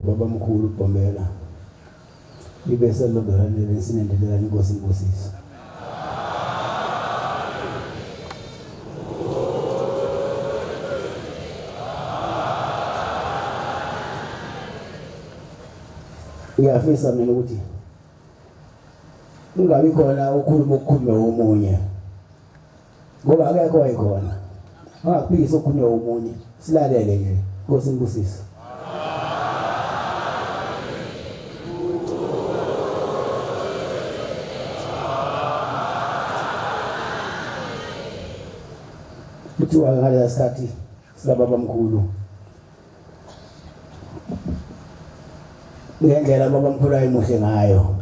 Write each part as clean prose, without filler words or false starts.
Babamkhulu Bhombela libe selilondolane lesinendelelana inkosi inibusise. Ngiyafisa mina ukuthi kungabi khona ukhuluma okukhulunywa omunye ngoba akekho wayekhona angakuphikisa okukhulunywa omunye silalele nje Nkosi inibusise. Kuthiwa ngalesa sikhathi sikababamkhulu ngendlela babamkhulu ayemuhle ngayo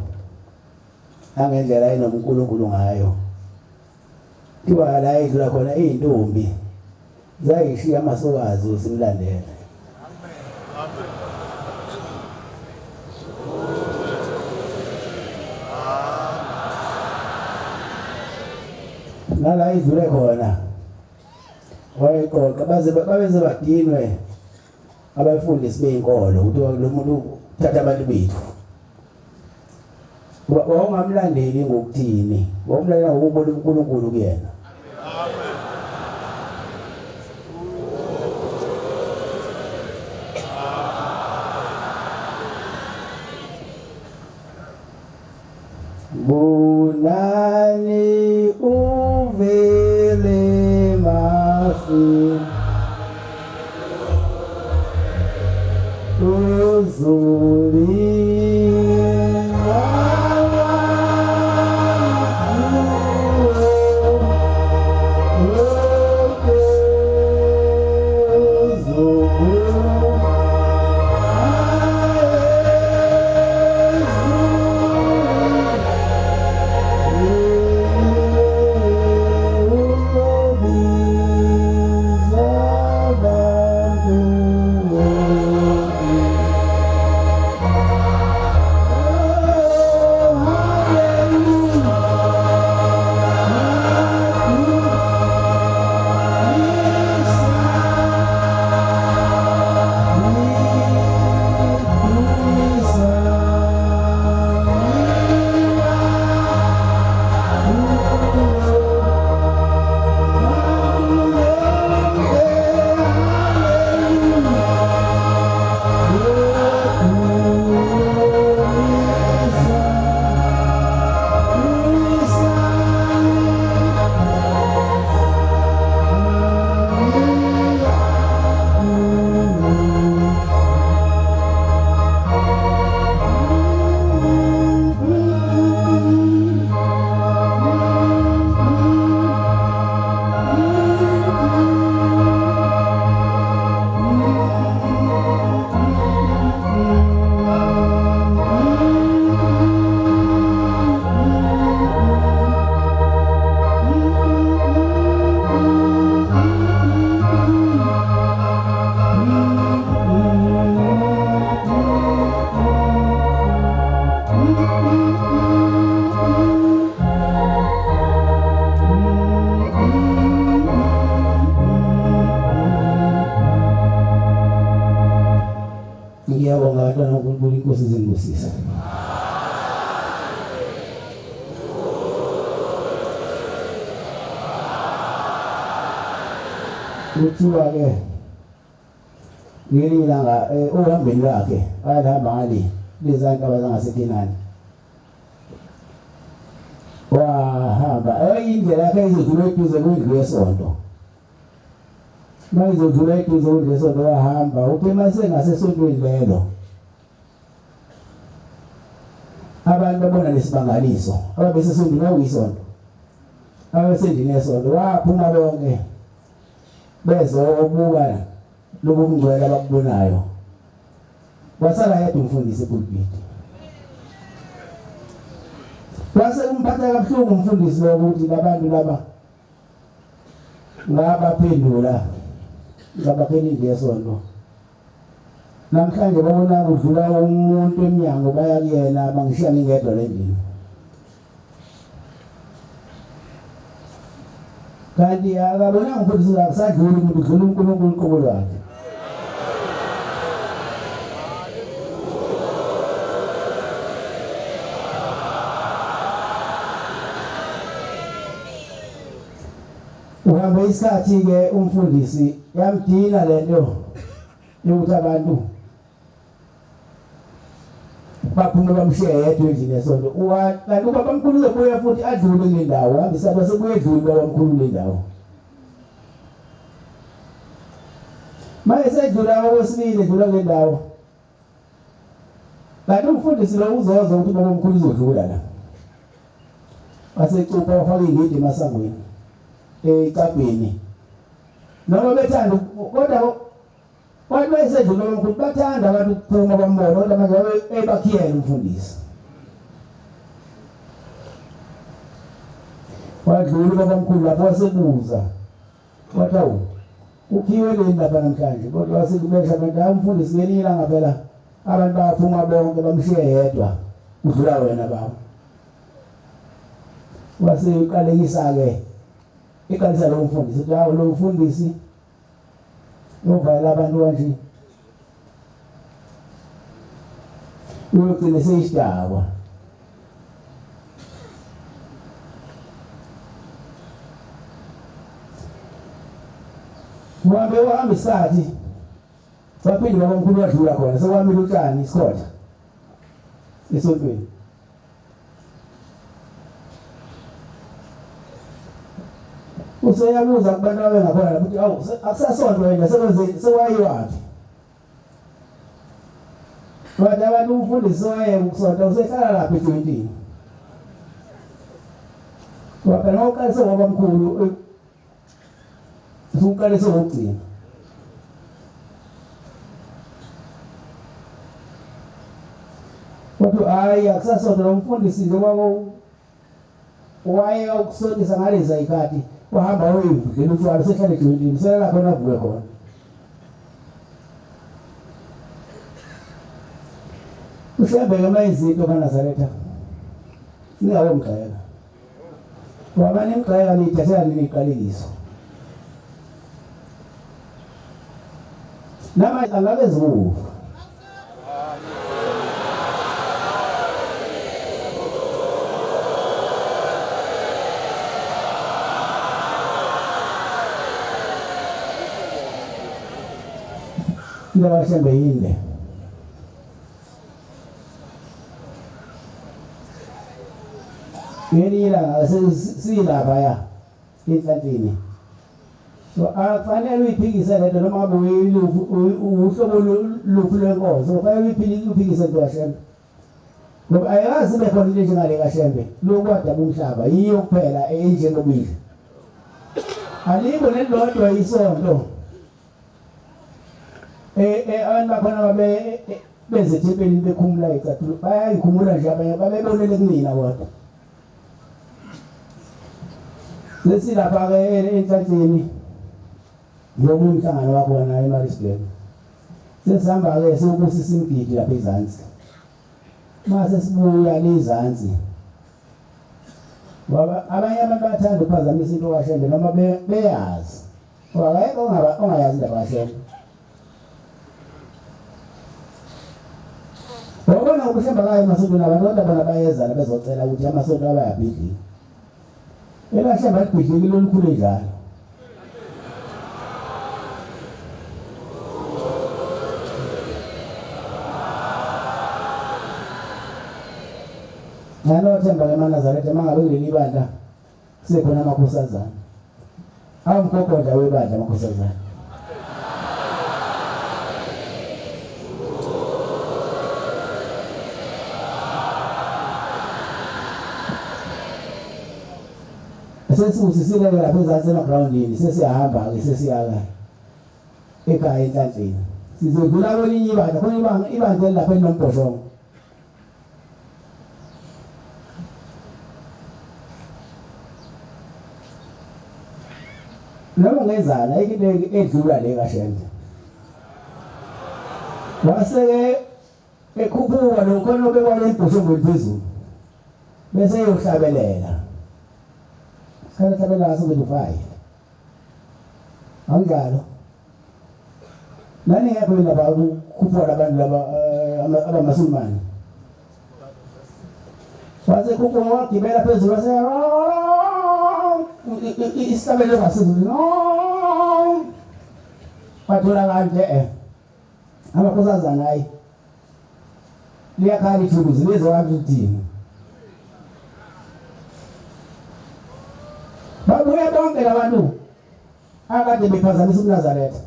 nangendlela ayenobuNkulunkulu ngayo kuthiwa la edlula khona iy'ntombi zayishiya amasokazi zimlandele. Nala idlule khona wayeqoqa baze babeze badinwe abafundisi beyinkolo ukuthi lo muntu uthatha abantu bethu. Wawungamlandeli ngokuthini? Wawumlandela ngokubona uNkulunkulu kuyena. Bonani uvele mafi uzuli Ngiyabonga bantwana uNkulunkulu inkosi zinibusise. Kuthiwa ke ngelinye ilanga ohambeni lwakhe wayelihamba ngale leza nkaba zangaseKenani. Wahamba indlela yakhe izodlula eduze kwendlu yesonto. Mayizodlula eduze kwendlu yesonto wahamba uthe mase ngasesontweni lelo abantu babona lesibangaliso ababesesontweni kwakuyisonto ababesendlini yesonto waphuma bonke bezobuka lobu bungcwele abakubonayo wasala yedwa umfundisi epulpiti wase kumphatha kabuhlungu umfundisi lo ukuthi labantu laba ngabaphendula ngabakhela indlu yesonto namhlanje babona kudlula umuntu emnyango baya kuyena bangishiya ngingedwa le ndlini kanti akabonanga umfundisi akusadluli umuntu udlula uNkulunkulu uqobo lwakhe. Uhambe isikhathi-ke umfundisi yamdina le nto yokuthi abantu baphume bamshiya yedwa endlini yesonto. Kanti ubabamkhulu uzobuya futhi adlule kule ndawo, hambisa basebuye edlule ubabamkhulu kule ndawo. Manje sedlula okwesibili edlula kule ndawo. Kanti umfundisi lo uzozwa ukuthi ubabamkhulu uzodlula la. Wasecupha wafaka ingidi emasangweni ecabheni. Noma bethanda kodwa kwathi bayisedlula ubabamkhulu bathanda abantu ukuphuma bambona kodwa manje wabe ebakhiyela umfundisi. Wadlula ubabamkhulu lapho wasebuza wathi awu kukhiwe leni lapha namhlanje kodwa wasekubesha abantu hayi umfundisi ngelinye ilanga phela abantu bayaphuma bonke bamshiye yedwa kudlula wena baba. Waseqalekisa-ke iqalisa lo mfundisi ukuthi hawu lo mfundisi uvalela abantu kanje uyogcina seyisidakwa. Uhambe uhamba isikhathi waphinde babamkhulu wadlula khona sekwamile utshani isikhotha esontweni. Useyabuza kubantu ababengakhona lapho ukuthi awu akusasonto wena sekwenze sekwayiwaphi. Kodwa abantu umfundisi wayeka ukusonta usehlala lapha ejoyintini. Ngoba phela mawuqalise ngobamkhulu usuqalise ngokugcina. Kodwa hayi akusasonto lo mfundisi nje kwako wayeka ukusontisa ngaleza ikati wahamba wayivudlela utshwala usehlala ejoyintini uselala khona avuke khona. Ushembe ke mayizinto kaNazaretha ningabomgxeka. Ngoba nimgxeka niyithathela nini iqalekiso. Namanje angakezi kufa. Into kaShembe yini le? Ngelinye ilanga silaphaya enhlanhleni. So akufanele uyiphikise lento noma ngabe uhlobo luphi lwenkonzo, kufanele uyiphikise into kaShembe. Ngoba ayikaze ibe khona into enjengale kaShembe, lokhu wadaba umhlaba, yiyo kuphela enjengoba Alikho nelilodwa isonto. Abantu bakhona babe benze ethempelini bekhumula icathulo, bayayikhumula nje abanye babebonele kumina kodwa. Sesilapha-ke enhlanhleni ngomunye umhlangano wakhona eMaritzburg. Sesihamba-ke siyobusisa imigidi lapha ezansi. Mase sibuya le ezansi ngoba abanye abantu bayathanda ukuphazamisa into kaShembe noma beyazi. Ngoba akekho ongayazi indaba kaShembe. Wabona ukushemba kayo emasontweni abantu kodwa bona bayeza la bezocela ukuthi amasonto abayabhidlika. ElaShembe alibhidliki lolukhulu njalo. Nganothemba ke emaNazaretha uma ngabe kuleli bandla kusekhona amakhosazana. Awumgogodla webandla amakhosazana. Sesibusisile-ke lapha ezansi emagrawundini, sesiyahamba-ke sesiyaka ekhaya enhlanhleni. Sizodlula kwelinye ibandla, khona ibandla elilapha elinombhoshongo. Noma ungenzani ayikho into edlula le kaShembe. Wase-ke ekhuphuka lo khona obekwa lembhoshongo eliphezulu. Bese eyohlabelela. Sikhathi ehlabelela ngaso ukuthi 5. Akunjalo. Nani ngekho yini lapha ukukhuphuka labantu laba abamasulumane. Wase khuphuka wagibela phezulu wase Isihlabelelo ngasizulu no bathola kanje amakhosazana hayi liyakhala ithuluzi lizwe abantu udingo babuye bonke labantu akade bephazamisa uMnazaretha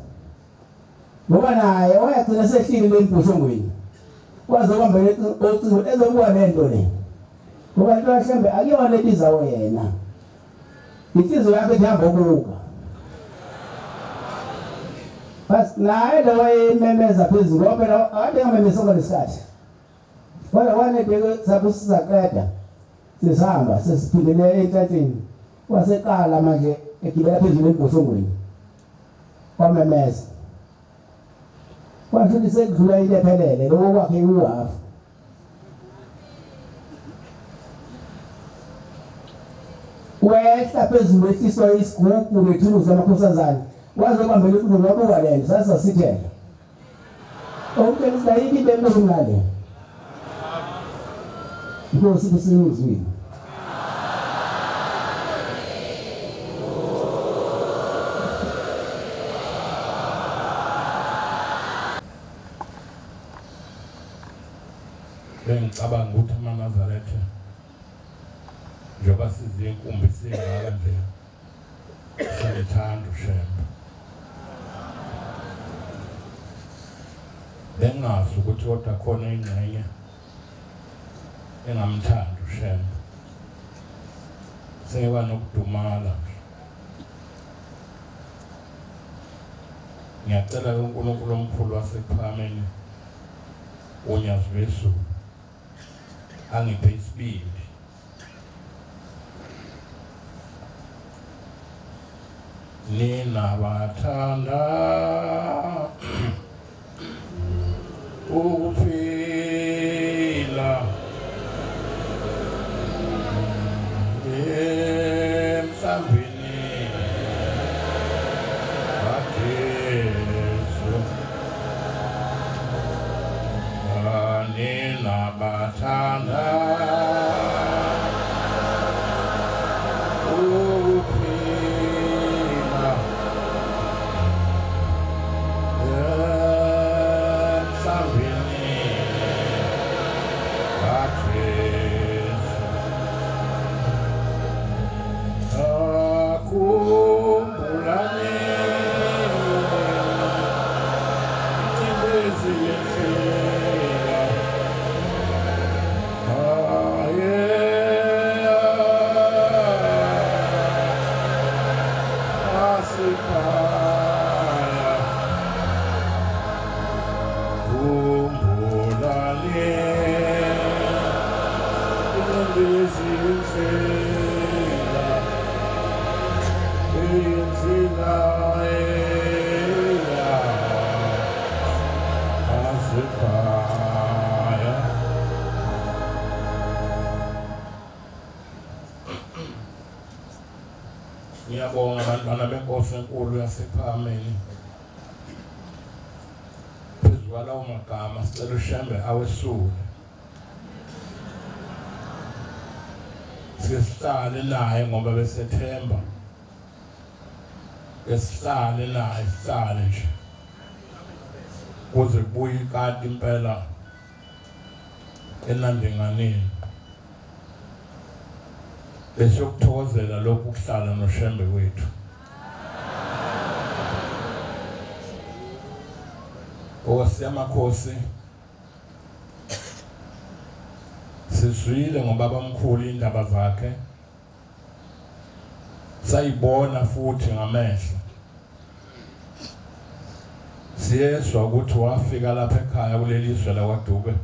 ngoba naye wayagcina sehlile lembhushongweni waze wambele ocingo ezobuka lento le ngoba into kaHlembe akuyona ebiza wena inhliziyo yakhe ihamba ukuka bas naye lo wayememeza phezulu ngoba phela akade engamemeza ngalesikhathi kodwa wanebheke sabe sizaqeda sesihamba sesiphindele enhlanhleni waseqala manje egibela phezulu embhoshongweni wamemeza kwasho ukuthi sekudlula into ephelele lokho kwakhe uhafu wehla phezulu ehliswa isigubhu nethuluzi lamakhosazane wazobambela ucingo wabuka lento sasasithela okutshela ukuthi ayikho into enkulu ngale inkosi kusinizwile. Bengicabanga ukuthi amaNazaretha njengoba sizinkumbi singaka nje siyamthanda uShembe. Bengazi ukuthi kodwa khona ingxenye engamthandi uShembe. Sengiba nokudumala nje. Ngiyacela ke uNkulunkulu omkhulu wasekuphakameni uNyazi lwezulu angiphe isibindi nina bathanda ukuphila emhlambini kaJesu nina bathanda ukuphila emhlambini kaJesu akhumbulani incindezi yendlela aye asekhaya khumbulani incindezi yendlela indlela eya asekhaya. Ngiyabonga bantwana benkosi enkulu yasePhakameni. Phezu kwalawo magama sicela uShembe awesule. Sike sihlale naye ngoba besethemba. Ke sihlale naye sihlale nje. Kuze kubuye ikati impela elandinganeni. Besiyokuthokozela lokhu kuhlala noShembe wethu. Nkosi yamakhosi sizwile ngobaba mkhulu indaba zakhe sayibona futhi ngamehlo siyezwa ukuthi wafika lapha ekhaya kuleli zwe lakwaDube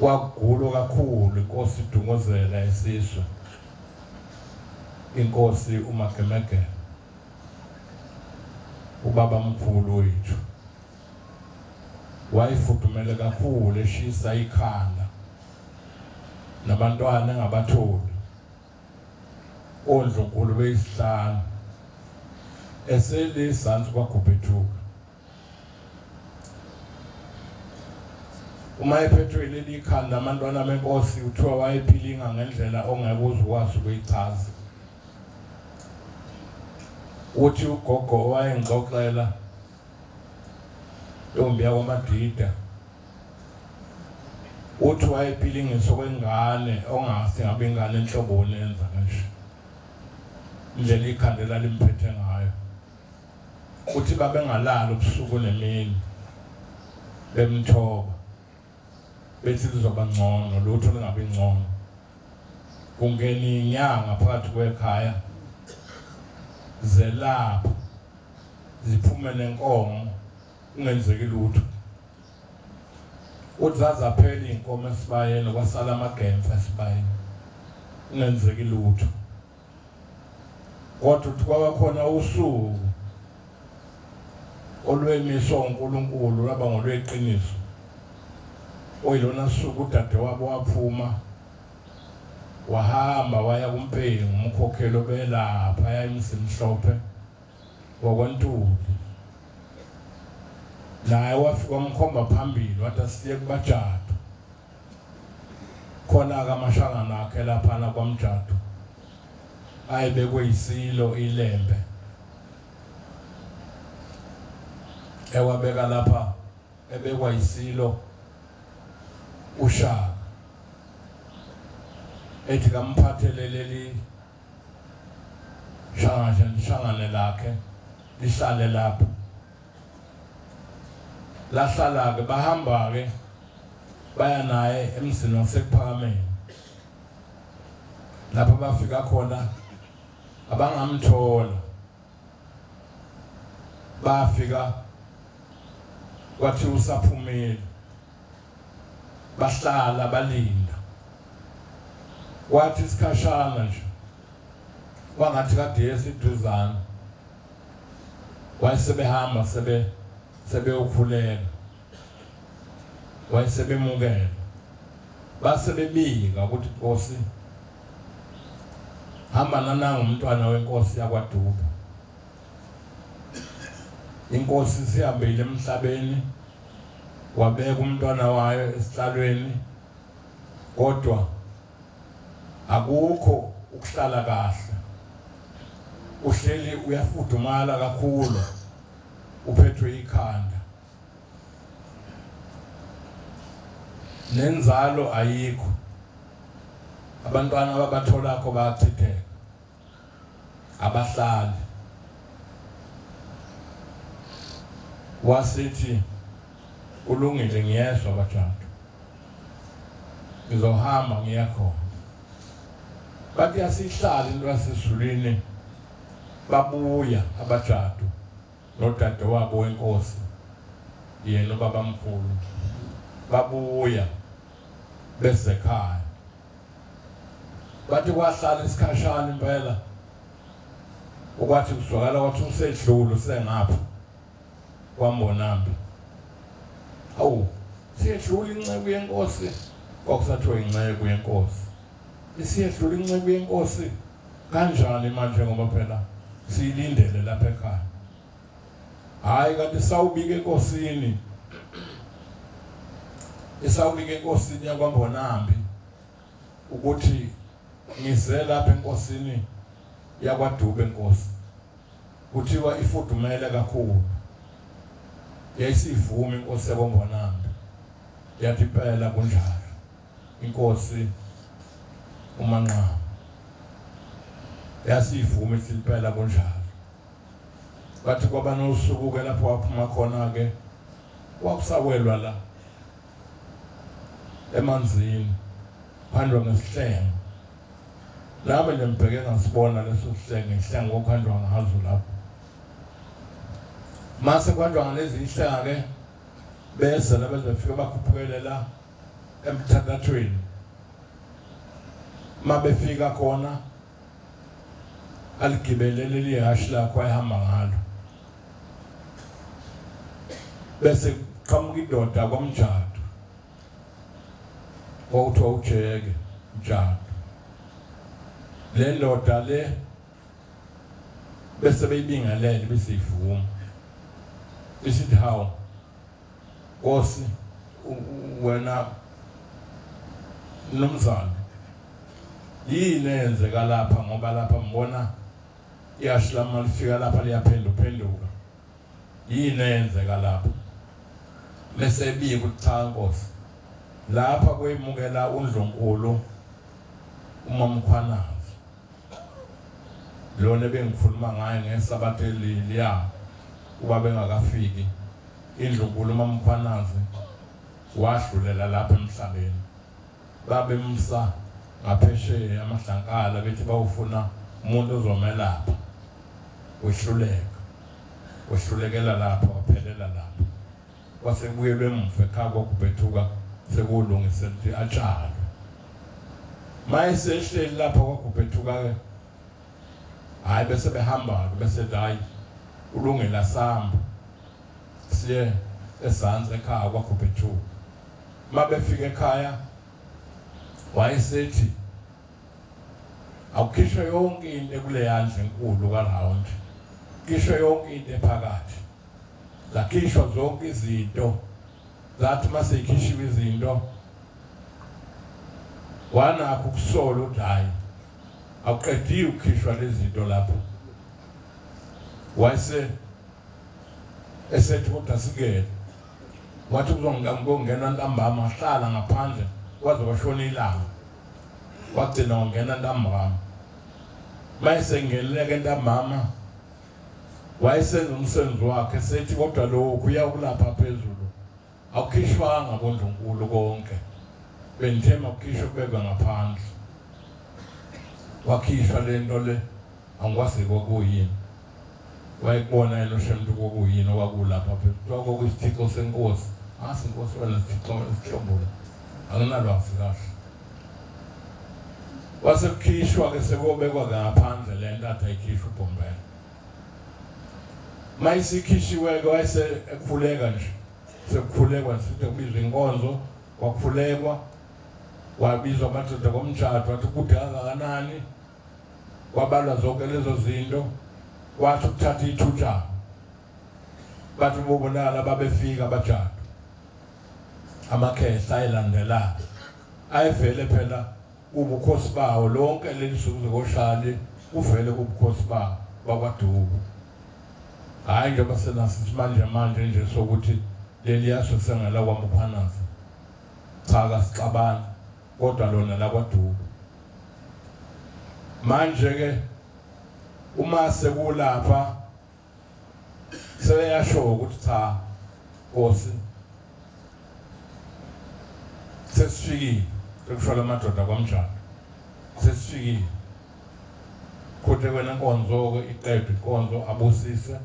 kwakugulwa kakhulu inkosi idungozela esizwe inkosi uMagemegeme ubaba mkhulu wethu wayefudumele kakhulu eshisa ikhanda nabantwana engabatholi ondlunkulu beyisihlanu eselizansi kwaGubhethuka. Uma ephethwe leli khanda abantwana benkosi kuthiwa wayephilinga ngendlela ongeke uze ukwazi ukuyichaza. Uthi ugogo owayengixoxela ntombi yakwaMadida uthi wayephilingiswa kwengane ongase ngabe ingane enhloboni enza kanje indlela ikhanda elalimphethe ngayo. Uthi babengalali ubusuku nemini bemthoba bethi lizoba ngcono lutho lingabi ngcono kungena inyanga phakathi kwekhaya zelapha ziphume nenkomo kungenzeki lutho uthi zazaphela iy'nkomo esibayeni kwasala amagemfa esibayeni kungenzeki lutho Kodwa uthi kwabakhona usuku olwemiswa uNkulunkulu lwaba ngolweqiniso oyilona suku udadewabo waphuma wahamba waya kuMpengu umkhokheli obelapha yayimzimhlophe wakwaNtuli naye wafika wamkhomba phambili wathi asiye kubajadu Khona-ke amashangana akhe laphana kwaMjadu ayebekwe yisilo iLembe ewabeka lapha ebekwa yisilo uShaka ethi kamphathele leli shangane lakhe lihlale lapho Lahlala-ke bahamba-ke baya naye emzini waseKuphakameni lapho bafika khona abangamthola bafika kwathi usaphumile bahlala balinda kwathi isikhashana nje kwangathi kade yesiduzane wayesebehamba sebe sebeyokhuleka wayesebemukela base bebika ukuthi Nkosi hamba nananga umntwana wenkosi yakwaDube inkosi sihambile emhlabeni wabeka umntwana wayo esihlalweni kodwa akukho ukuhlala kahle uhleli uyafudumala kakhulu uphethwe ikhanda nenzalo ayikho abantwana ababatholakho bayachitheka abahlali wasithi kulungile ngiyezwa bajadu ngizohamba ngiya khona bathi asihlali into yasezulwini babuya abajadu nodadewabo wenkosi yena ubabamkhulu babuya besekhaya bathi kwahlala isikhashana impela ukwathi kuzwakala kwathi usedlula usengapha kwambonambi awu siyedlula inceku yenkosi kwakusathiwa inceku yenkosi isiyedlula inceku yenkosi kanjani manje ngoba phela siyilindele lapha ekhaya hayi kanti sawubika enkosini isawubika enkosini yakwambonambi ukuthi ngize lapha enkosini yakwaDube enkosi kuthiwa ifudumele kakhulu yayisivuma inkosi yakwambonambi yathi impela kunjalo inkosi uManqama yasivuma impela kunjalo bathi kwaba nosuku ke lapho waphuma khona ke kwakusawelwa la emanzini phandwa ngesihlengo nami nje ngibheke ngasibona leso sihlengo isihlengo okuhanjwa ngazo lapho mase kuhanjwa ngalezi ihlenga ke bese la bezofika bakhuphukele la emthandathweni mabefika khona aligibele leli hashi lakho ayihamba ngalo bese qhamuka indoda kwamjado kwakuthiwa ujeke mjado le ndoda le bese beyibingelele bese ivuma isithi hawu Nkosi Wena mnumzane, yini eyenzeka lapha? Ngoba lapha ngibona iyashi lami lifika lapha liyaphenduphenduka. Yini eyenzeka lapha? Bese ebika ukuthi cha Nkosi, lapha kwemukela uNdlunkulu uMamkhwanazi lona ebengikhuluma ngaye ngesabatha eliya uba bengakafiki indlunkulu uMamkhwanazi wadlulela lapha emhlabeni. Babemsa ngaphesheya amadlankala bethi bawufuna umuntu ozomelapha, wehluleka, wehlulekela lapha, waphelela lapha. Kwase kubuyelwe emuva ekhaya kwakubhethuka sekulungisela ukuthi atshalwe. Mayesehleli lapha kwakubhethuka-ke, hhayi bese behamba-ke bese hhayi ulungile asamba siye ezansi ekhaya kwaGubhethuka. Uma befika ekhaya wayesethi akukhishwe yonke into ekuleya ndlu enkulu ka-round, khishwe yonke into ephakathi. Zakhishwa zonke izinto, zathi uma seyikhishiwe izinto wanakho ukusola ukuthi hhayi akuqediwe ukukhishwa lezi zinto lapho. Wayese esethi kodwa sikele wathi kuzongena ntambama, wahlala ngaphandle kwaze kwashona ilanga, wagcina wangena ntambama. Mayesengenileke ntambama wayesenza umsebenzi wakhe sethi kodwa lokhu uyakulapha phezulu akukhishwanga kondlunkulu konke, bengithemba kukhishwe kubekwe ngaphandle. Wakhishwa le nto le, angikwazi kwakuyini. Wayekubona yena uShemntu kwakuyini okwakulapha phezulu, kuthiwa kwakuyisithixo senkosi. Asi inkosi wena sithixo esihlobola, anginalwazi kahle. Wase kukhishwa-ke sekuyobekwa-ke ngaphandle le nto athi ayikhishwe uBhombela. Mayisikhishiwe-ke wayese ekhuleka nje, sekukhulekwa nje futhi kubizwa inkonzo, kwakhulekwa, wabizwa amadoda komshado, wathi kude kangakanani, kwabalwa zonke lezo zinto, wathi ukuthatha ithutshana, bathi bobonakala babefika abajado, amakhehla ayelandelayo ayevele phela ubukhosi bawo lonke leli suku koshali kuvele kubukhosi bawo bakwaDuku. Hhayi njengoba senaso isimanje manje nje sokuthi leli yaso sengela kwaMkhwanazi, cha kasixabani kodwa lona lakwaDuku. Manje ke uma sekulapha sebeyasho ukuthi cha Nkosi sesifikile, sekusho lamadoda kwamjalo, sesifikile kuthi wena inkonzo-ke iqedwe inkonzo abusise.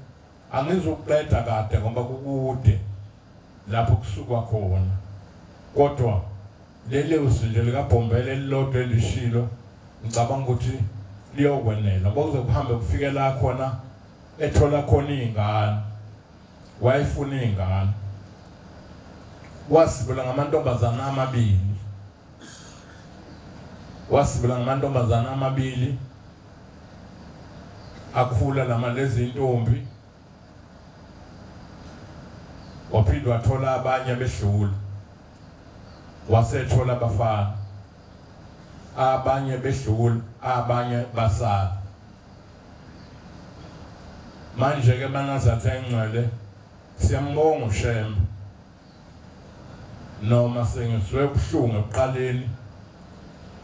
Angizukuqeda kade ngoba kukude lapho kusukwa khona, kodwa leli usi nje likaBhombela elilodwa elishilo ngicabanga ukuthi liyokwenela ngoba kuze kuhambe kufike la khona ethola khona iy'ngane. Wayefuna iy'ngane, wasibula ngamantombazana amabili, wasibula ngamantombazana amabili akhula lama lezi ntombi, waphinde wathola abanye bedlula, wasethola abafana abanye bedlula, abanye basala. Manje ke maNazaretha engcwele siyambonga uShembe, noma sengizwe ubuhlungu ekuqaleni,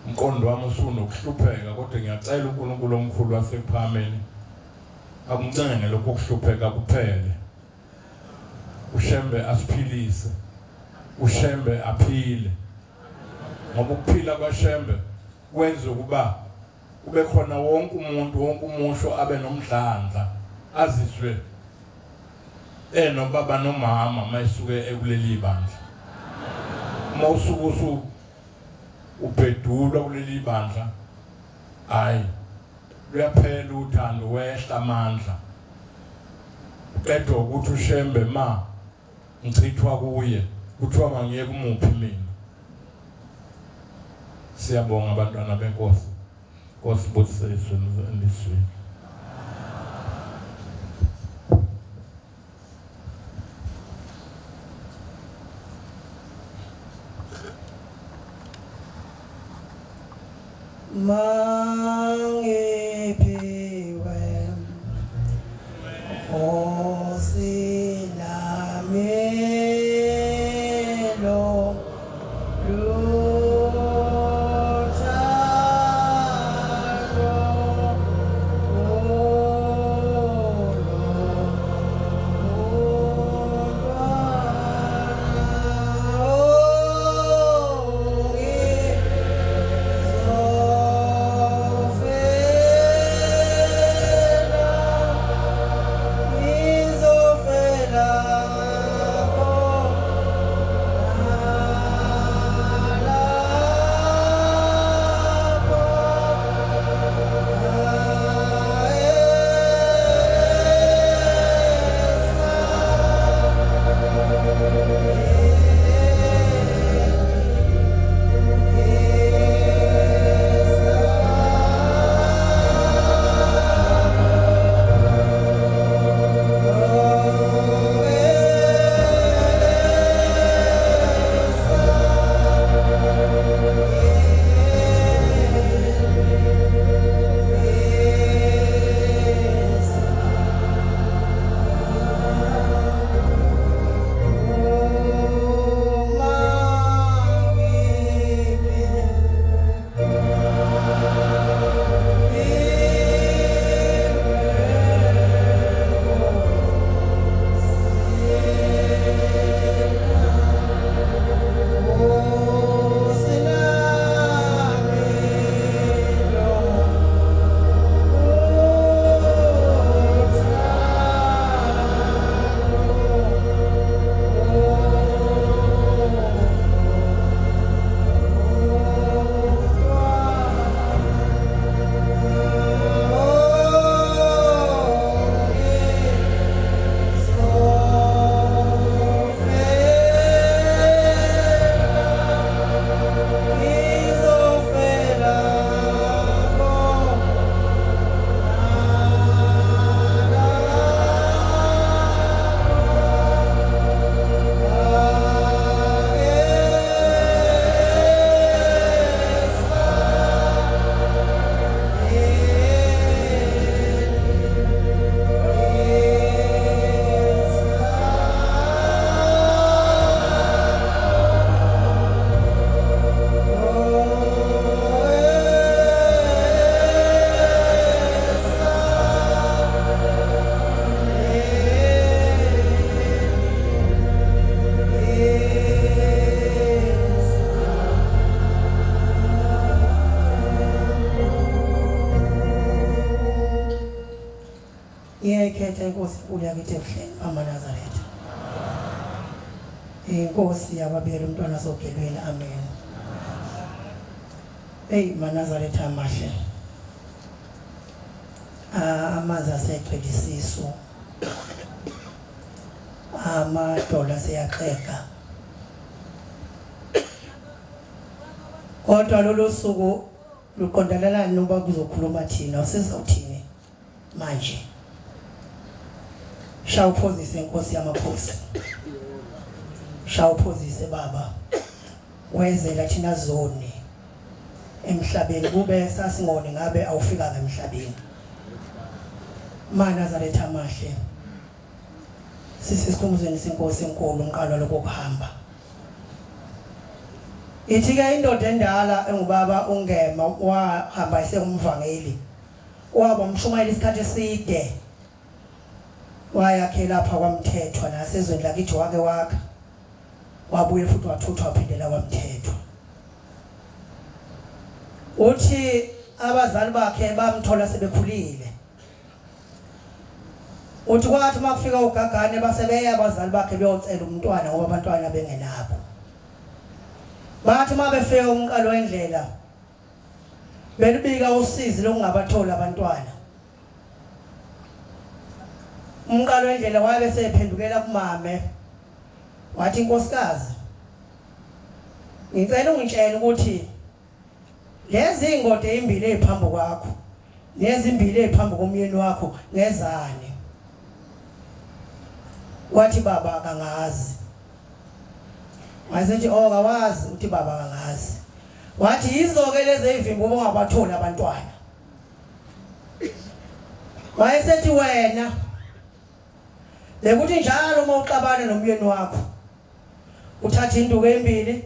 umqondo wami usunokuhlupheka, kodwa ngiyacela uNkulunkulu omkhulu wasekuphakameni akuncenge lokho kuhlupheka kuphele, uShembe asiphilise, uShembe aphile, ngoba ukuphila kwaShembe kwenza ukuba kube khona wonke umuntu, wonke umusho abe nomdlandla, azizwe enobaba nomama mayesuke ekuleli bandla. Uma usuke usu ubhedulwa kuleli bandla, hayi luyaphela uthando, wehla amandla, uqedwa ukuthi uShembe ma ngichithwa kuye kuthiwa mangiye kumuphi mina. Siyabonga abantwana benkosi, Nkosi busiswe elizweni. Mangiphiwe Osinamelo luthando Ngiyayikhetha inkosi enkulu yakithi ebuhleni amaNazaretha. Inkosi yababiyela umntwana sogelweni amen. Hey maNazaretha amahle. Ah, amanzi asegcwele isisu. Amadola seyaxega. Kodwa lolu suku luqondelelani noba kuzokhuluma thina usizawuthini manje shaya uphozise inkosi yamakhosi shaya uphozise baba wezela thina zoni emhlabeni kube sasingone ngabe awufikanga emhlabeni maNazaretha amahle sisesikhumuzweni senkosi enkulu umqalo lokuhamba ithi ke indoda endala engubaba ungema wahamba esengumvangeli waba umshumayeli isikhathi eside wayakhe lapha kwamthethwa nasezweni lakithi wake wakha wabuye futhi wathuthwa waphindela kwamthethwa uthi abazali bakhe bamthola sebekhulile uthi kwathi uma kufika ugagane basebeya abazali bakhe beyocela umntwana ngoba abantwana bengenabo bathi uma befika umqalo wendlela belubika usizi lokungabatholi abantwana umqalo wendlela wabe sephendukela kumame wathi inkosikazi ngicela ungitshele ukuthi lezi ingode ezimbili eziphambi kwakho nezimbili eziphambi komyeni wakho ngezani wathi baba akangazi wayesethi oh kawazi uthi baba akangazi. Wathi yizo-ke lezi ey'vimba uma ungabatholi abantwana. Wayesethi wena bekuthi njalo uma uxabana nomyeni wakho uthathe induku embili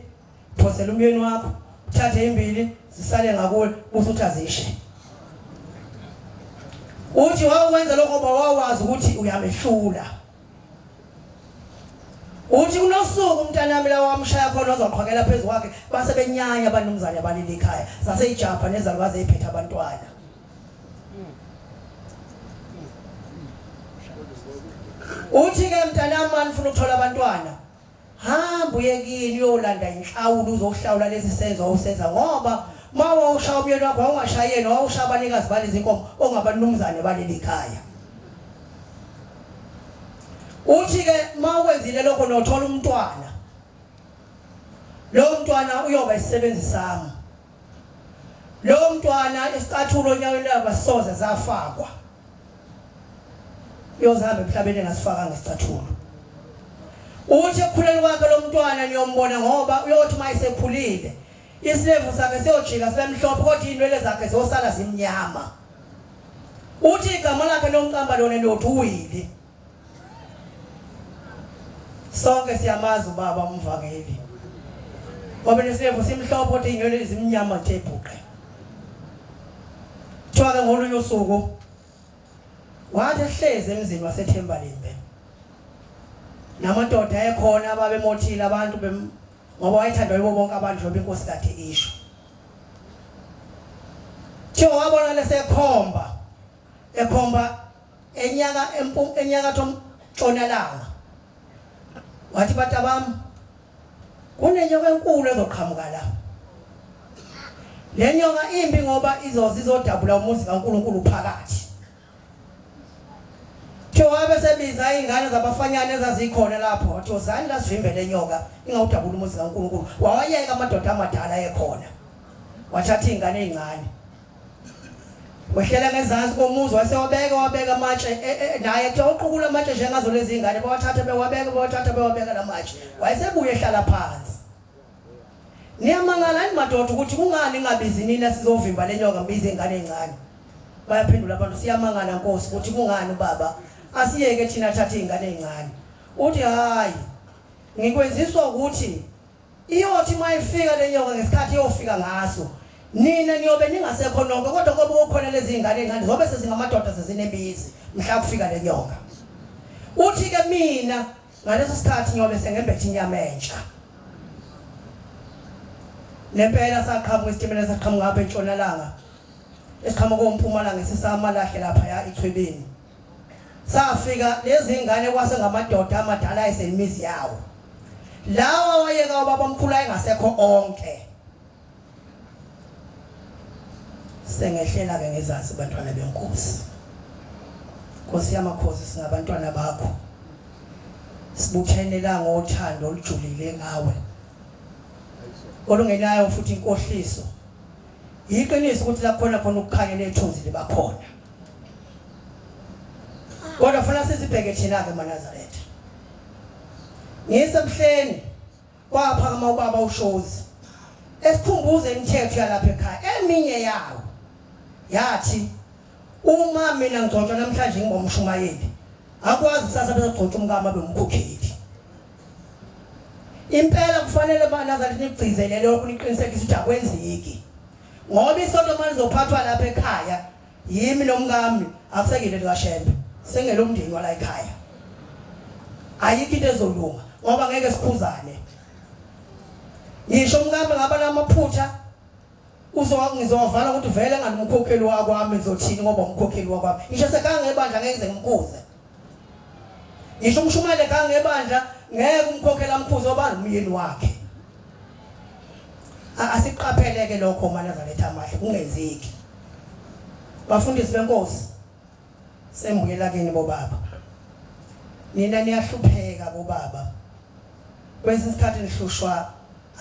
phosela umyeni wakho uthathe imbili zisale ngakuwe usuthi azishe. Uthi wawukwenza lokho ngoba wawazi ukuthi uyamehlula. Uthi kunosuku umntanami la wamshaya khona wazoqhwakela phezu kwakhe base benyanya abanumzane abalili ekhaya saseyijabha nezalukazi eziphethe abantwana. Uthi ke mntanami manifuna ukuthola abantwana Hamba uye kini uyolanda inhlawulo uzohlawula lesi senzo owusenza ngoba uma wawushaya umyeni wakho wawungashayi yena wawushaya abanikazi balezi nkomo ongabanumzane baleli khaya. Uthi-ke uma ukwenzile lokho nothola umntwana lowo mntwana uyoba isisebenzi sami lowo mntwana isicathulo onyaweni lwakhe asisoze safakwa Uyozihamba emhlabeni engasifakanga isicathulo. Uthi ekukhuleni kwakhe lo mntwana niyombona ngoba uyothi uma esekhulile isilevu sakhe siyojika sibe mhlophe kodwa iy'nwele zakhe ziyosala zimnyama. Uthi igama lakhe lomqamba lona niyothi uWili. Sonke siyamazi ubaba umvangeli. Ngoba nesilevu simhlophe kodwa iy'nwele zimnyama nje bhuqe. Kuthiwa-ke ngolunye usuku wathi ehlezi emzini waseThembalimbe namadoda ayekhona ababemothile abantu ngoba wayethandwa yibo bonke abantu njengoba inkosi kade isho. Kuthiwa wabona lesekhomba ekhomba enyaka enyakatho ntshonalanga wathi batabami kunenyoka enkulu ezoqhamuka la le nyoka imbi ngoba izoze izodabula umuzi kaNkulunkulu phakathi Kuthiwa wabe sebiza izingane zabafanyana ezazikhona lapho wathi wozani la sivimbe le nyoka ingawudabula umuzi kaNkulunkulu wawayeka amadoda amadala ekhona wathatha izingane ezincane wehlela ngezansi komuzi wasewabeka wabeka amatshe e, e, e, naye kuthiwa uqukula amatshe njengazo lezi ngane bawathatha bewabeka bawathatha bewabeka lamatshe wayesebuye ehlala phansi niyamangala yini madoda ukuthi kungani ningabizi nina sizovimba le nyoka ngibize ingane encane bayaphendula abantu siyamangala nkosi ukuthi kungani ubaba asiyeke thina athathe ingane encane uthi hayi ngikwenziswa ukuthi Iyothi uma ifika le nyoka ngesikhathi iyofika ngaso, nina niyobe ningasekho nonke, kodwa kobe kukhona lezi zingane ezincane zobe sezingamadoda sezinemizi mhla kufika le nyoka. Uthi-ke mina ngaleso sikhathi ngiyobe sengembethe inyama entsha. Nempela saqhamuka isitimela saqhamuka ngapha entshonalanga esiqhamuka kompumalanga esisamalahle lapha ya echwebeni. Safika lezi ngane kwase ngamadoda amadala ayesenimizi yawo. Lawa wayeka ubabamkhulu ayengasekho onke. Sengehlela ke ngezansi bantwana benkosi. Nkosi yamakhosi singabantwana bakho. Sibuthene la ngothando olujulile ngawe. Olungenayo futhi inkohliso. Yiqiniso ukuthi la khona khona ukukhanya nethunzi libakhona. Kodwa funa sizibheke thina ke maNazaretha. Ngisemhleni kwaphakama ubaba uShozi esikhumbuza imithetho yalapha ekhaya eminye yawo yathi uma mina ngigcotshwa namhlanje ngingomshumayeli akwazi kusasa bese gcotshwa umkami abe umkhokheli impela kufanele banazathi nigcizelele lokhu niqinisekise ukuthi akwenzeki ngoba isonto manje lizophathwa lapha ekhaya Yimi nomkami akusekile likaShembe sengelomndeni wala ekhaya. Ayikho into ezolunga ngoba ngeke sikhuzane. Ngisho umkami ngaba namaphutha uzo ngizowavala ukuthi vele ngalumkhokheli wakwami ngizothini ngoba umkhokheli wakwami. Ngisho sekange ebandla ngeke ngize ngimkhuze. Ngisho umshumayeli egange ebandla ngeke umkhokhela amkhuze ngoba umyeni wakhe. Asiqapheleke lokho maNazaretha amahle kungenzeki. Bafundisi benkosi sembuyela kini bobaba. Nina niyahlupheka bobaba. Kwesinye isikhathi nihlushwa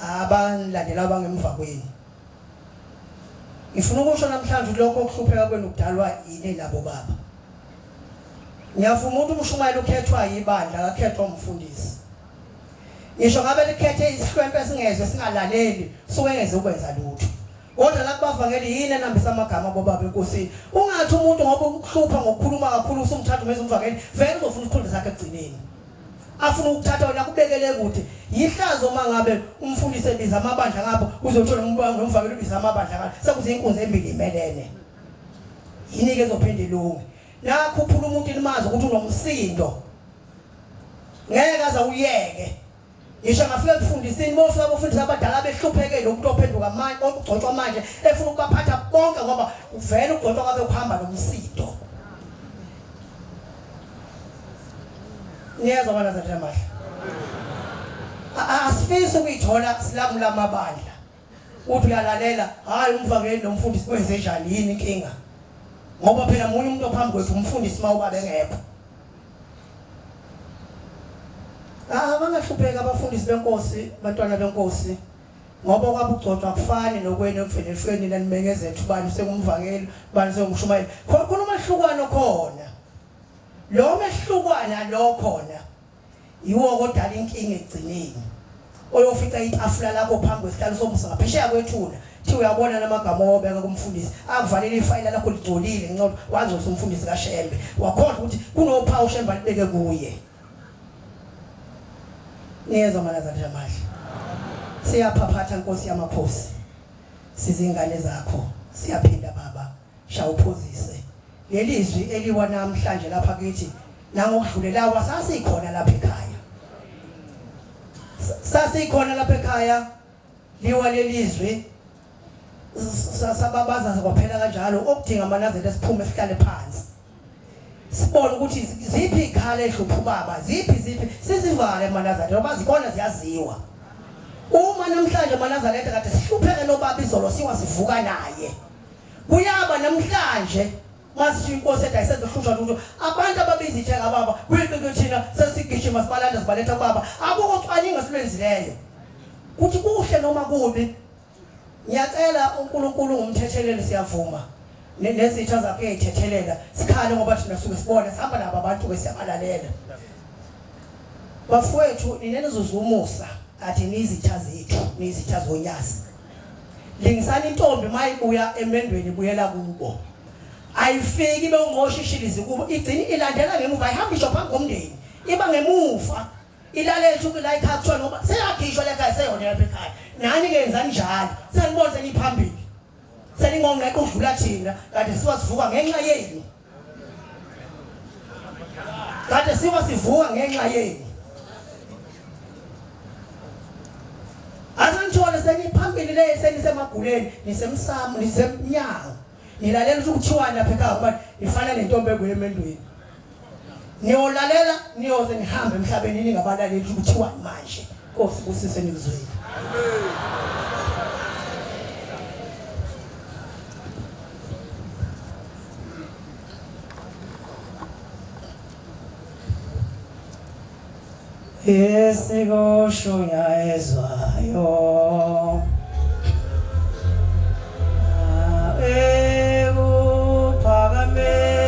abanilandela abangemva kwenu. Ngifuna ukusho namhlanje ukuthi lokho okuhlupheka kwenu kudalwa yini nabo baba. Ngiyavuma ukuthi umshumayeli ukhethwa yibandla akakhethwa umfundisi. Ngisho ngabe likhethe isihlwempe esingezwe singalaleli, suke ngeze ukwenza lutho. Kodwa la kubavangeli yini enambisa amagama bobaba enkosini? Ungathi umuntu ngoba ukuhlupha ngokukhuluma kakhulu usumthatha umenza umvangeli, vele uzofuna isikhundla sakhe ekugcineni. Afuna ukuthatha wena kubekele kude. Yihlazo uma ngabe umfundisi ebiza amabandla ngapho uzothola nomvangeli ubiza amabandla ngapho. Sekuze inkunzi embili imelene. Yini ke ezophinde ilunge? Nakhuphula umuntu ilimazi ukuthi unomsindo. Ngeke aze uyeke. Ngisho ngafika ekufundisini bofika abafundisi abadala behluphekele umuntu ophenduka manje okugcotshwa manje efuna ukubaphatha bonke ngoba uvela ukugcotshwa kwabe kuhamba nomsindo. Niyezwa bana zathi amahle. Asifisi ukuyithola silamula amabandla. Uthi uyalalela, hayi umvangeli nomfundisi kwenze njani yini inkinga? Ngoba phela munye umuntu ophambi kwethu umfundisi uma ubaba engekho. Ah bangahlupheka abafundisi benkosi, bantwana benkosi. Ngoba kwabugcotshwa akufani nokwenu ekuvele efeni nina nimengezethu bani sengumvangeli, bani sengumshumayeli. Khona khona umehlukano khona. Lo mehlukwana lo khona yiwo kodala inkinga ekugcineni. Oyofica itafula lakho phambi kwesihlalo somusa ngaphesheya kwethuna. Thi uyabona lamagama owabeka kumfundisi akuvalele ifayila lakho ligcolile nqondo wangcolisa umfundisi kaShembe wakhohlwa ukuthi kunophawu uShembe alibeke kuye. Niyezwa manazatha amahle. Siyaphaphatha Nkosi yamakhosi. Sizingane zakho siyaphinda baba shawuphuzise. Lelizwi eliwa namhlanje lapha kithi nangokudlulelawa sasikhona lapha ekhaya. Sasikhona lapha ekhaya liwa lelizwi sababaza kwaphela kanjalo okudinga amanazela esiphume sihlale phansi sibone ukuthi ziphi ikhala ehlupha ubaba ziphi ziphi sizivale manazareth ngoba zikona ziyaziwa uma namhlanje manazaretha kade sihlupheke nobaba izolo siwa sivuka naye kuyaba namhlanje masithi inkosi ethi ayisezohlushwa lutho abantu ababizithe ngababa kuyinto thina sesigijima sibalanda sibaletha kubaba akukho cwaningo silwenzileyo kuthi kuhle noma kubi ngiyacela uNkulunkulu ngumthetheleli siyavuma nezitha zakhe ezithethelela sikhale ngoba thina suke sibone sihamba nabo abantu ke siyabalalela bafowethu nina nizuza umusa athi nizitha zethu nizitha zonyazi lingisani intombi mayibuya emendweni ibuyela kubo ayifiki bewungqoshishilizi kubo igcina ilandela ngemuva ayihambi isho phambi komndeni iba ngemuva ilalela ukuthi la ekhaya kuthiwa ngoba seyakhishwa le khaya seyona lapha ekhaya nani ke yenza njalo senibona seniphambili seningongqeqe udlula thina kade siwa sivuka ngenxa yenu kade siwa sivuka ngenxa yenu Asangithole seniphambili le senisemaguleni nisemsamo nisemnyango nilalela ukuthi kuthiwani lapha ekhaya ngoba nifana nentombi ebuye emendweni niyolalela niyoze nihambe emhlabeni ningabalaleli ukuthi kuthiwani manje Nkosi busise nikuzwile Esikushunyayezwayo ekuphakameni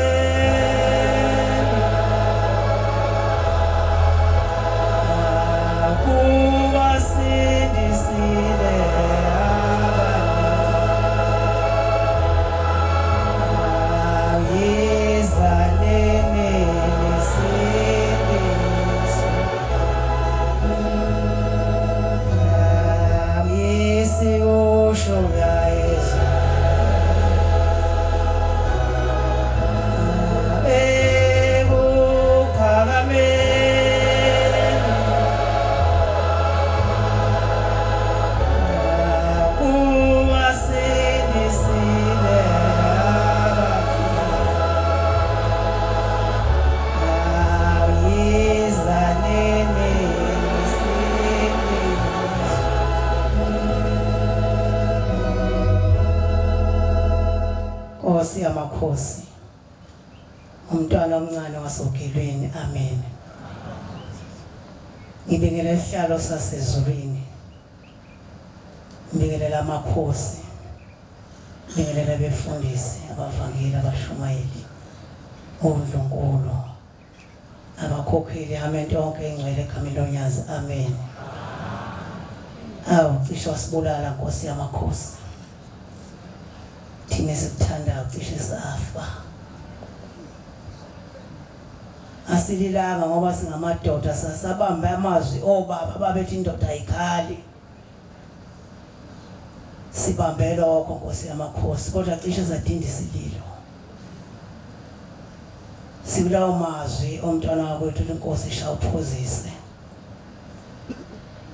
kubasindisile ayizanini nisindiswe Isikushunyayezwa ekuphakameni kubasindisile ayizanini nisindiswe Nkosi yamakhosi umntwana omncane wasogilweni amen ngibingelela isihlalo sasezulwini ngibingelela amakhosi ngibingelela abefundisi abavangeli abashumayeli ondlunkulu abakhokheli amen yonke ingcwele egameni lonyazi amen. Awu cishe wasibulala Nkosi yamakhosi. Thina esikuthandayo cishe safa. Asililanga ngoba singamadoda sasabambe amazwi obaba babethi indoda ayikhali. Sibambe lokho Nkosi yamakhosi kodwa cishe sadinda isililo. Sikulawo mazwi omntwana wakwethu inkosi ishawuphozise.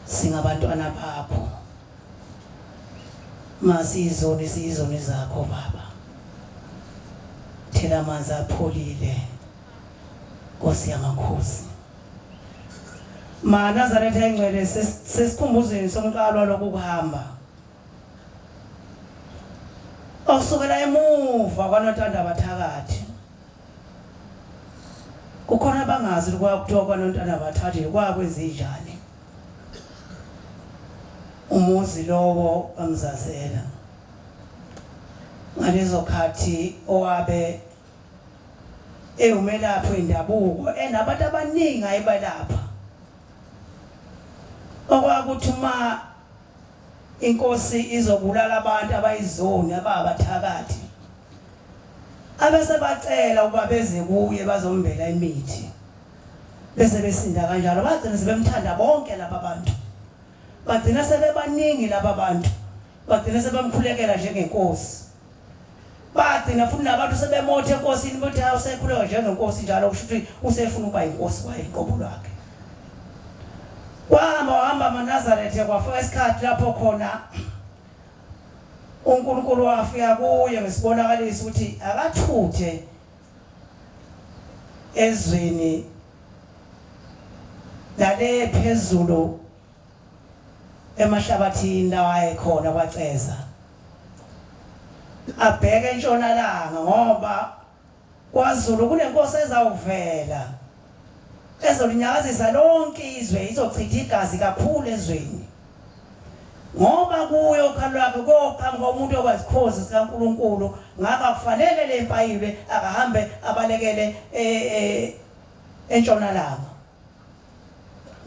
Singabantwana bakho. Masiyizoni siyizoni zakho baba. Thela amanzi apholile. Nkosi yamakhosi. Ma Nazaretha engcwele sesikhumbuzweni somqalwa lokuhamba. Osukela emuva kwanontanda bathakathi. Kukhona abangazi kwakuthiwa kwanontanda bathathi kwakwenzenjani. Umuzi lowo kaMzazela. Ngalezo khathi owabe ewumelaphi wendabuko enabantu abaningi ayebalapha. Okwakuthi uma inkosi izobulala abantu abayizoni ababathakathi abese bacela ukuba beze kuye bazombela imithi bese besinda kanjalo bagcina sebemthanda bonke laba bantu bagcina sebebaningi laba bantu bagcina sebemkhulekela njengenkosi bagcina futhi nabantu sebemotha enkosini ukuthi hawu usekhuleka njengenkosi njalo kusho ukuthi usefuna ukuba yinkosi kwaye qobo lwakhe kwahamba wahamba amaNazaretha kwafika isikhathi lapho khona uNkulunkulu wafika kuye ngesibonakaliso ukuthi akathuthe ezweni nale phezulu emahlabathini lawa ayekhona kwaceza abheke entshonalanga ngoba kwaZulu kunenkosi ezawuvela ezolinyakazisa lonke izwe izochitha igazi kakhulu ezweni ngoba kuyo ukhalo lwakhe koqhamuka umuntu okwazikhozi sikaNkuluNkulu ngakho akufanele le mpayilwe akahambe abalekele e, e, entshonalanga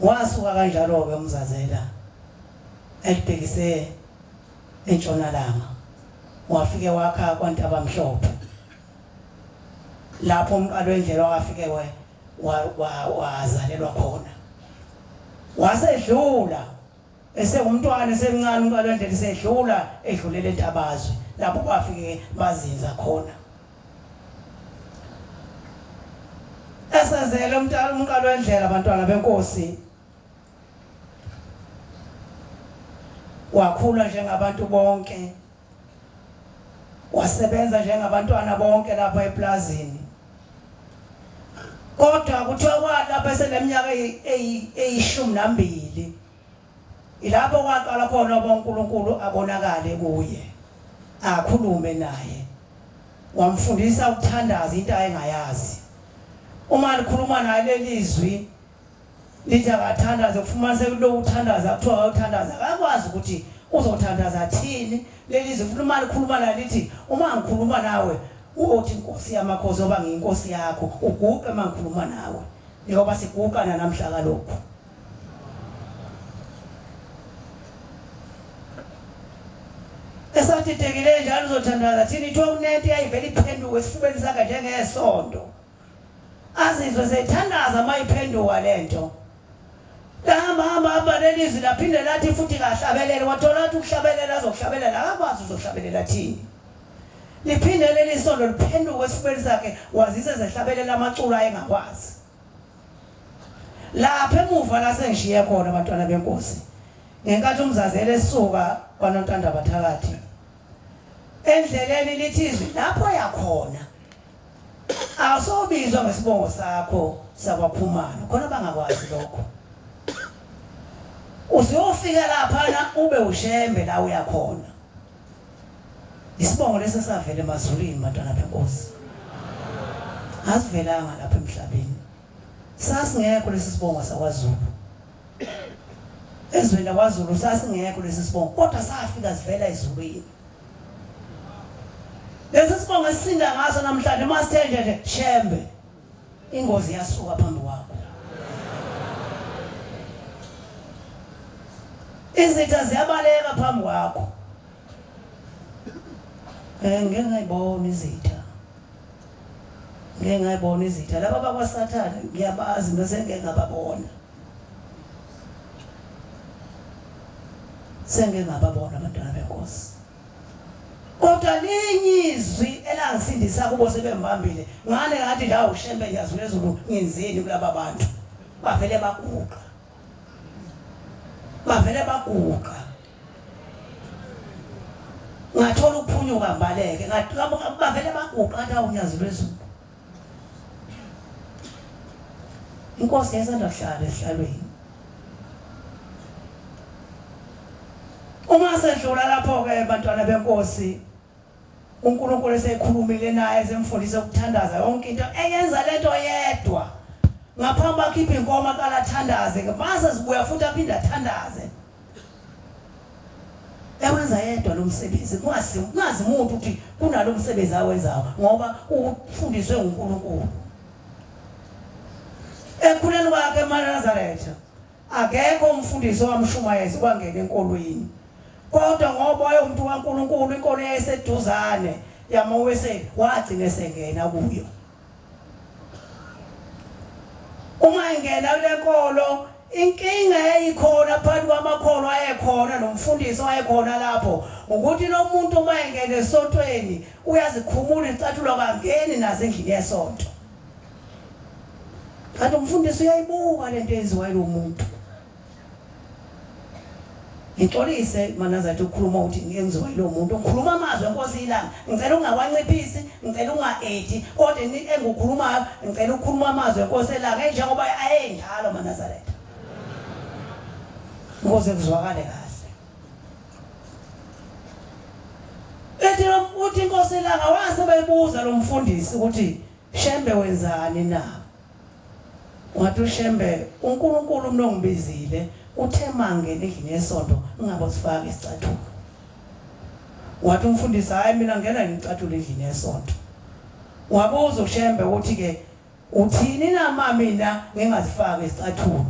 Wasuka kanjalo-ke uMzazela elibhekise entshonalanga wafike wakha kwaNtabamhlophe lapho umqalo wendlela wafike wazalelwa khona wasedlula esengumntwana esemncane umqalo wendlela isedlula edlulela entabazwe lapho bafike bazinza khona esezele umntana umqalo wendlela abantwana benkosi wakhula njengabantu bonke wasebenza njengabantwana bonke lapha eplazini kodwa kuthiwa kwalapha eseneminyaka eyishumi nambili Ilapho kwaqala khona uba uNkulunkulu abonakale kuye, akhulume naye. Wamfundisa ukuthandaza into ayengayazi. Uma likhuluma naye leli zwi lithi akathandaze kufumaniseka ukuthi lo uthandaza kuthiwa akayothandaza akakwazi ukuthi uzothandaza thini leli zwi futhi uma likhuluma naye lithi uma ngikhuluma nawe uthi inkosi yamakhosi oba ngiyinkosi yakho uguqe uma ngikhuluma nawe njengoba siguqa nanamhla kalokhu Esadidekile njalo uzothandaza thini ithiwa kunento eyayivele iphenduka esifubeni sakhe njengesondo. Azizwe sethandaza uma iphenduka lento. Lahamba hamba hamba leli zwi laphinde lathi futhi kahlabelele wathola ukuthi ukuhlabelela azokuhlabelela akakwazi uzohlabelela thini. Liphinde leli sondo liphenduke esifubeni sakhe wazise zehlabelela amaculo ayengakwazi. Lapha emuva la sengishiye khona abantwana benkosi. Ngenkathi umzazela esuka kwanontanda bathakathi. Endleleni lithi izwi lapho yakhona. Awusobizwa ngesibongo sakho sakwaKhumalo khona bangakwazi lokho. Usuyofika laphana ube ushembe la uyakhona. Isibongo lesi esavela emazulwini bantwana benkosi. Asivelanga lapha emhlabeni. Sasingekho lesi sibongo sakwaZulu. Ezweni lakwaZulu sasingekho lesi sibongo kodwa safika sivela ezulwini. Lesi sibongo esisinda ngaso namhlanje masithe nje nje Shembe ingozi yasuka phambi kwakho. Izitha ziyabaleka phambi kwakho. Eh ngeke ngayibona izitha. Ngeke ngayibona izitha. Laba bakwaSathane ngiyabazi mina sengeke ngababona. Sengeke ngababona abantwana benkosi. Kodwa linye izwi elangisindisa kubo sebembambile. Ngane ngathi la uShembe Nyazi lwezulu ngenzeni kulaba bantu. Bavele baguqa. Bavele baguqa. Ngathola ukuphunyuka ngibaleke. Bavele baguqa ngathi awu Nyazi lwezulu. Inkosi yayisanda kuhlala esihlalweni. Uma sedlula lapho-ke bantwana benkosi uNkulunkulu esekhulumile naye esemfundise ukuthandaza yonke into eyenza lento yedwa ngaphambi akhiphe inkomo aqala athandaze mase sibuya futhi aphinde athandaze ewenza yedwa lo msebenzi kungazi kungazi umuntu ukuthi kunalo msebenzi awenzayo ngoba ufundiswe nguNkulunkulu ekhuleni kwakhe emaNazaretha Akekho umfundisi owamshumayeza ukwangena enkolweni. Kodwa ngoba wayewumuntu kaNkulunkulu, inkolo yayiseduzane yamaWeseli, wagcina esengena kuyo. Uma engena kule nkolo, inkinga eyayikhona phakathi kwamakholwa ayekhona nomfundisi owayekhona lapho ukuthi lo muntu uma engena esontweni uyazikhumula izicathulo akangeni nazo endlini yesonto. Kanti umfundisi uyayibuka lento eyenziwa yilo muntu. Ngixolise manazathi ukukhuluma ukuthi ngenziwa yilo muntu. Ngikhuluma amazwi enkosi ilanga. Ngicela ungawanciphisi, ngicela unga-edi, kodwa engukhulumayo ngicela ukukhuluma amazwi enkosi elanga enjengoba ayenjalo maNazaretha. Ukuze kuzwakale kahle. Ethi uthi inkosi ilanga wase bebuza lo mfundisi ukuthi Shembe wenzani na? Wathi uShembe uNkulunkulu umuntu ongibizile uthe mangena endlini yesonto ngingabosifaka isicathulo. Wathi umfundisi hayi mina ngena ngicathulo endlini yesonto. Wabuza uShembe ukuthi ke uthini na ma mina ngingazifaki isicathulo?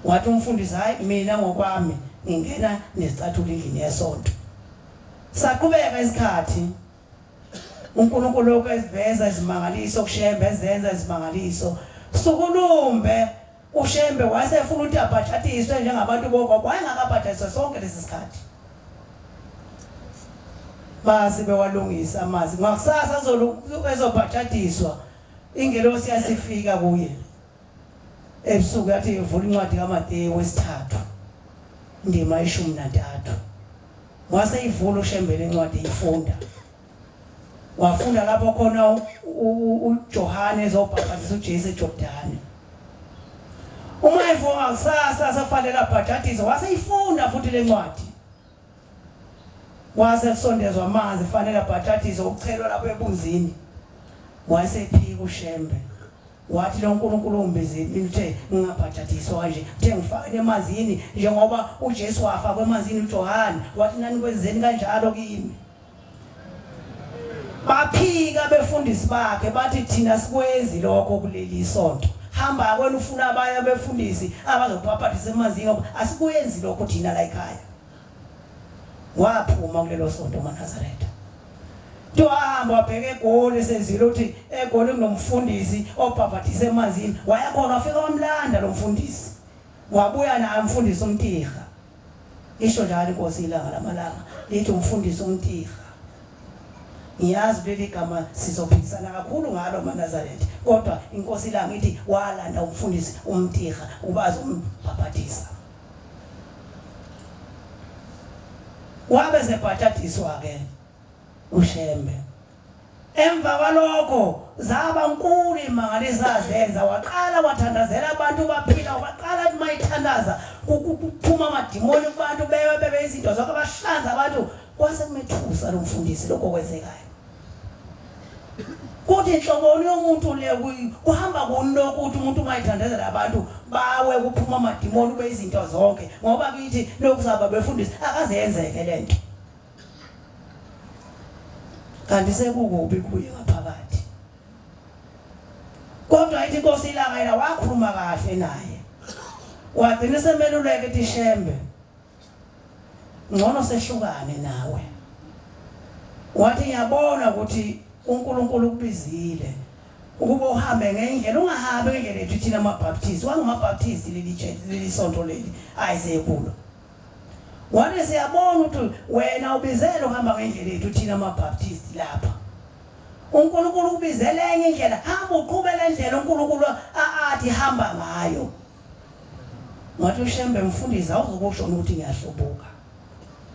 Wathi umfundisi hayi mina ngokwami ngingena nesicathulo endlini yesonto. Saqhubeka isikhathi uNkulunkulu lokhu eziveza izimangaliso kuShembe ezenza izimangaliso sukulumbe uShembe wayesefuna ukuthi abhajatiswe njengabantu bonke wayengakabhajatiswa sonke lesi sikhathi base bewalungisa amanzi ngakusasa ezobhajatiswa ingelosi yasifika kuye ebusuku yathi ivula incwadi kaMateyu wesithathu ndima 13 wase ivula uShembele incwadi ifunda wafunda lapho khona uJohane ezobhaphathisa uJesu eJordani uma evuka kusasa sefanele abhajadiswe waseyifunda futhi lencwadi wase kusondezwa amanzi fanele abhajadiswe ukuchelwa lapho ebunzini wayesephika uShembe Wathi lo Nkulunkulu ungibizile mina uthe ngingabhajadiswa kanje uthe ngifake emanzini njengoba uJesu wafakwa emanzini uJohane wathi nani kwenzeni kanjalo kimi baphika befundisi bakhe bathi thina sikwenzi lokho kuleli isonto hamba kwena ufuna abanye abefundisi abazobhabhadisa emanzini ngoba asikwenzi lokho thina la ekhaya waphuma kulelo sonto maNazaretha Wahamba wabheka eGoli esezwile ukuthi eGoli kunomfundisi obhabhadisa emanzini. Waya khona wafika wamlanda lo mfundisi. Wabuya naye umfundisi uMtiha. Isho njalo inkosi ilanga lamalanga lithi umfundisi uMtiha. Ngiyazi leli gama sizophikisana kakhulu ngalo maNazaretha kodwa inkosi ilanga ithi walanda umfundisi uMtiha ukuba azombhabhadisa. Wabe sebhajadiswa ke uShembe. Emva kwalokho zaba nkulu imangaliso azenza waqala wathandazela abantu baphila waqala ukuthi mayithandaza kuphuma amadimoni kubantu bewe bebe izinto zonke bahlanza abantu kwase kumethusa lo mfundisi lokho kwenzekayo Kuthi inhloboni yomuntu le kuhamba kuni lokhu ukuthi umuntu uma ethandazela abantu bawe kuphuma amadimoni ube izinto zonke ngoba kithi lokhu saba befundisi akaze yenzeke lento. Kanti sekukubi kuye ngaphakathi. Kodwa ithi inkosi ilanga yena wakhuluma kahle naye. Wagcina semeluleka ethi Shembe ngcono sehlukane nawe. Wathi ngiyabona ukuthi uNkulunkulu ukubizile ukuba uhambe ngendlela ungahambi ngendlela ethu thina amaBaptist wangamaBaptist leli church leli sonto leli ayisekulo Wathi siyabona ukuthi wena ubizele uhamba ngendlela yethu thina amaBaptist lapha. uNkulunkulu ubizele enye indlela, hamba uqhube le ndlela uNkulunkulu athi hamba ngayo. Wathi uShembe mfundisi awuzokusho ukuthi ngiyahlubuka.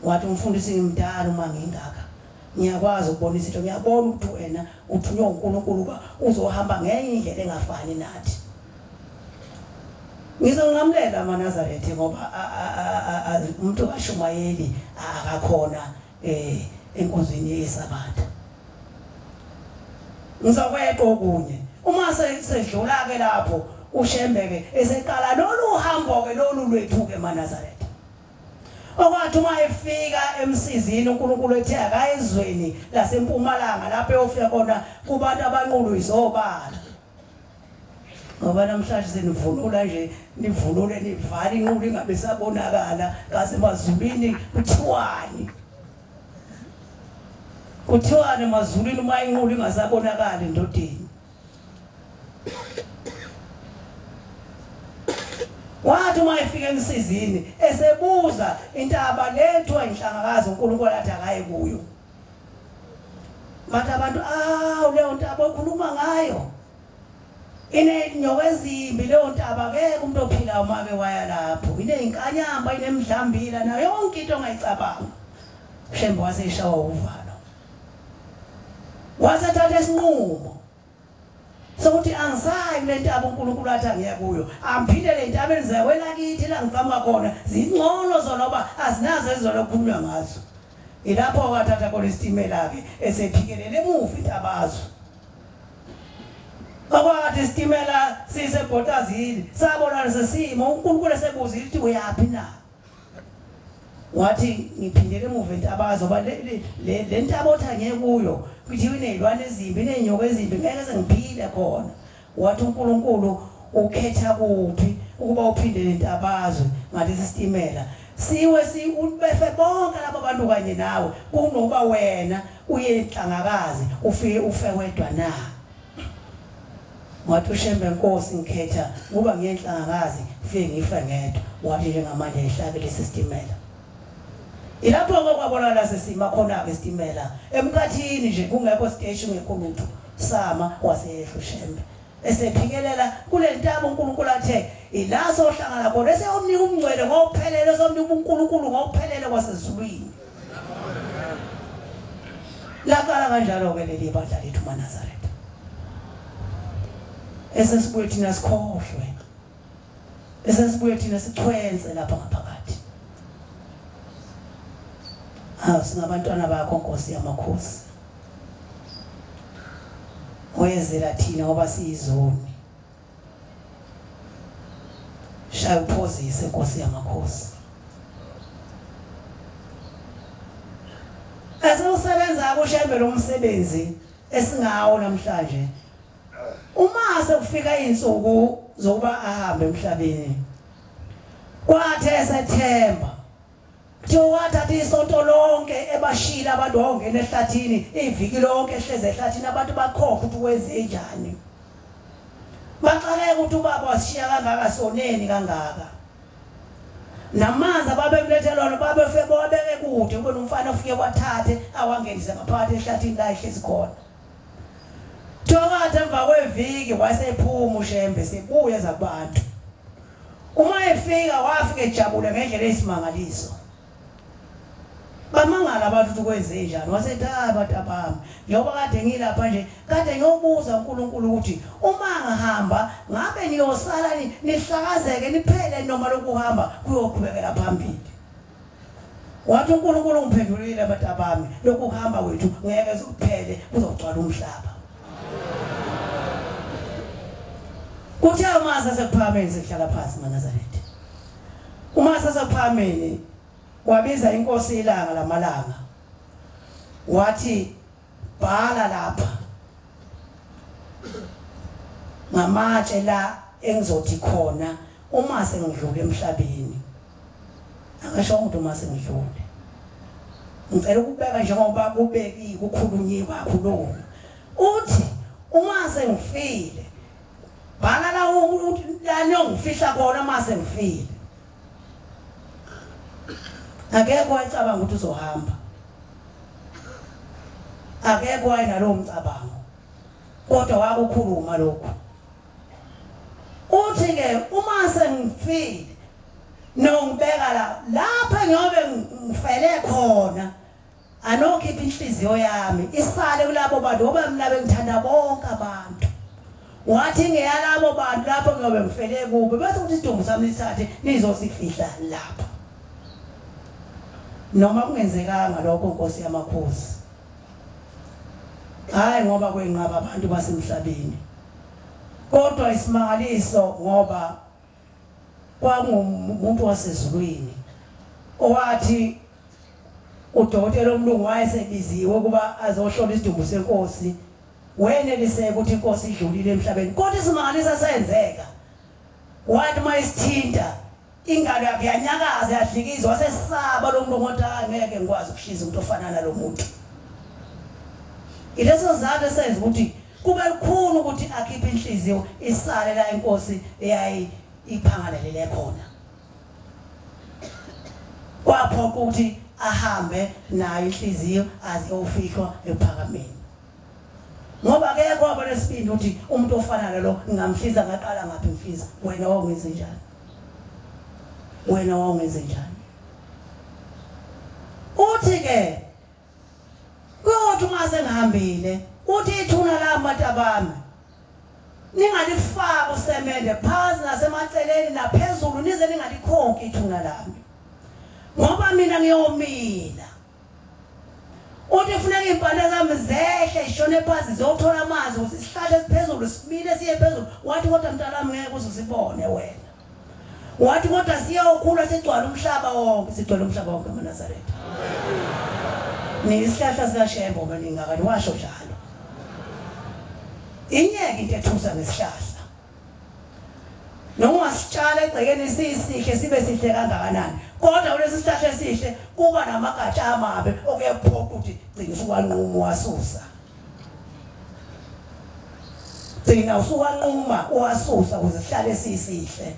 Wathi umfundisi ngimdala uma ngingaka. Ngiyakwazi ukubona izinto, ngiyabona ukuthi wena uthunywe uNkulunkulu uba uzohamba ngenye indlela engafani nathi. Ngizonqamulela amaNazaretha ngoba umuntu kashumayeli akakhona eh enkonzweni yeSabatha. Ngizokweqa okunye. Uma sedlula ke lapho uShembe ke eseqala lolu hambo ke lolu lwethu ke maNazaretha. Okwathi uma efika emsizini uNkulunkulu ethe akaye ezweni lasempumalanga lapho eyofika khona kubantu abanqulu izobala. Ngoba namhlanje senivunula nje nivunule nivale inqulu ingabe sabonakala kaze emazulwini kuthiwani kuthiwani emazulwini uma inqulu ingasabonakali endodeni wathi uma efika emsizini esebuza intaba lethwa inhlangakazi uNkulunkulu athi akaye kuyo bathi abantu awu leyo ntaba okhuluma ngayo inenyoka ezimbi leyo ntaba akekho umuntu ophilayo uma ke waya lapho inezinkanyamba inemidlambila nayo yonke into ongayicabanga uShembe waseshawa uvalo wasethatha isinqumo sokuthi angisayi kule ntaba uNkulunkulu athi angiye kuyo angiphindele entabeni zakwelakithi la ngiqhamuka khona zingcono zona ngoba azinazo ezizona okukhulunywa ngazo ilapho wathatha khona isitimela-ke esephikelela emuva intabazo Okwathi isitimela sisebhotazini sabona lesimo uNkulunkulu esebuzile ukuthi uyaphi na. Wathi ngiphindele emuva entabazo ngoba le le ntaba othi angeke kuyo kuthiwa inezilwane ezimbi inenyoka ezimbi ngeke sengiphile khona. Wathi uNkulunkulu ukhetha kuphi ukuba uphindele entabazwe ngalesi sitimela siwe si befe bonke laba bantu kanye nawe kunokuba wena uye enhlangakazi ufike ufe wedwa na wathi uShembe Nkosi ngikhetha ngoba ngiye enhlangakazi ngifike ngife ngedwa wathi njengamanje ehlake lesi sitimela ilapho kwabonakala sesima khona-ke isitimela emkhathini nje kungekho siteshi kungekho lutho sama waseyehla uShembe esephikelela kule ntaba uNkulunkulu athe ila sohlangana khona eseyomnika umngcwele ngokuphelele eseyomnika uNkulunkulu ngokuphelele kwasezulwini laqala kanjalo-ke leli bandla lethu maNazaretha esesibuye thina sikhohlwe esesibuye thina sichwense lapha ngaphakathi hawu singabantwana bakho Nkosi yamakhosi wezela thina ngoba siyizoni shaya uphozise Nkosi yamakhosi Esiwusebenza kuShembe lo msebenzi esingawo namhlanje uma sekufika izinsuku zokuba ahambe emhlabeni kwathe esethemba Kuthiwa wathatha isonto lonke ebashila abantu wawungena ehlathini iviki lonke ehleze ehlathini abantu bakhokha ukuthi wenze njani. Baxakeka ukuthi ubaba wasishiya kangaka soneni kangaka. Namanzi ababemlethe lona babefe bawabeke kude kube nomfana ofike wathathe awangenise ngaphakathi ehlathini la ehlezi khona. Kuthiwa emva kweviki wayesephuma uShembe sebuya eza kubantu. Uma efika wafika ejabule ngendlela eyisimangaliso. Bamangala abantu ukuthi kwenze njani. Wasethi hayi bantu abami, njengoba kade ngilapha nje, kade ngiyobuza uNkulunkulu ukuthi uma ngihamba ngabe niyosala nihlakazeke niphele noma lokuhamba kuyoqhubekela phambili. Wathi uNkulunkulu ungiphendulile abantu abami, lokhu kuhamba kwethu ngeke kuphele kuzogcwala umhlaba. Kuthe uma sasekuphakameni sekuhlala phansi maNazaretha. Uma sasekuphakameni wabiza inkosi ilanga lamalanga. Wathi bhala lapha ngamatshe la engizothi khona Uma sengidlule emhlabeni, akasho ukuthi uma sengidlule. Ngicela ukubeka njengoba kubekiwe kukhulunyiwe akhuluma. Uthi uma sengifile bhala la ukuthi la niyongifihla khona uma sengifile. Akekho wayecabanga ukuthi uzohamba. Akekho wayenalowo mcabango. Kodwa wakukhuluma lokhu. Uthi ke uma sengifile nongibeka la lapha ngiyobe ngifele khona anokhipha inhliziyo yami isale kulabo bantu ngoba mina bengithanda bonke abantu wathi ngeyalabo bantu lapho ngiyobe ngifele kubo bese kuthi isidumbu sami nisithathe nizosifihla lapho noma kungenzekanga lokho Nkosi yamakhosi hayi ngoba kwenqaba abantu basemhlabeni kodwa isimangaliso ngoba kwakungumuntu wasezulwini owathi udokotela omlungu wayesebiziwe ukuba azohlola isidumbu senkosi weneliseka ukuthi inkosi idlulile emhlabeni kodwa isimangaliso senzeka wathi uma isithinta ingalo yakhe yanyakaza yadlikizwa wasesaba lo muntu ngothi angeke ngikwazi ukuhliza umuntu ofana nalo muntu ileso sizathu esenza ukuthi kube lukhuni ukuthi akhiphe inhliziyo isale la inkosi eyayi iphangalelele khona kwaphoqa ukuthi ahambe nayo inhliziyo aziyofihlwa ekuphakameni ngoba akekho abanesibindi ukuthi umuntu ofana nalo ngingamhliza ngaqala ngaphi ngihliza wena wawungenze njani wena wawungenze njani uthi ke kuyothi uma sengihambile uthi ithuna lami bantabami ningalifaki usemende phansi nasemaceleni naphezulu nize ningalikhonki ithuna lami ngoba mina ngiyomila uthi funeka iy'mpande zami zehle zishone phansi ziyothola amanzi ukuthi isihlahla esiphezulu simile siye phezulu wathi kodwa mntanami ngeke uze usibone wena wathi kodwa siyokhula sigcwale umhlaba wonke sigcwele umhlaba wonke amaNazaretha niyisihlahla sikaShembe ngoba ningakani washo njalo inyeke into ethusa ngesihlahla noma ungasitshala egcekeni sisihle sibe sihle kangakanani kodwa kulesi sihlahla esihle kuba namagatsha amabi okuye kuphoqa ukuthi gcina usuwanquma wasusa gcina usuwanquma uwasusa ukuze sihlale sisihle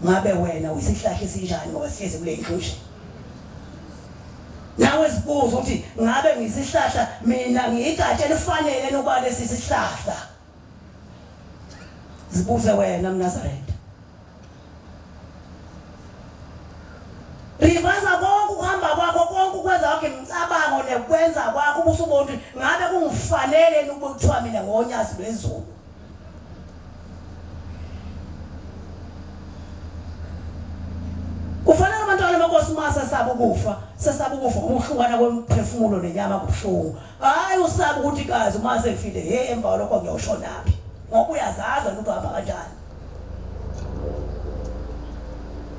ngabe wena uyisihlahla esinjani ngoba sihlezi kule ndlu nje nawe zibuza ukuthi ngabe ngisihlahla mina ngiyigatsha elifanele nokuba lesi sihlahla zibuze wena mNazaretha Rivaza konke ukuhamba kwakho konke ukwenza kwakho imicabango nekwenza kwakho ubusubona ukuthi ngabe kungifanele yini ukuba kuthiwa mina ngonyazi lwezulu Kufanele abantwana benkosi uma sesaba ukufa sesaba ukufa ngoba ukuhlukana kwemphefumulo nenyama kubuhlungu Hayi usaba ukuthi kazi uma sefile hey emva kwalokho ngiyoshonaphi ngoba uyazazi wena ukuhamba kanjani.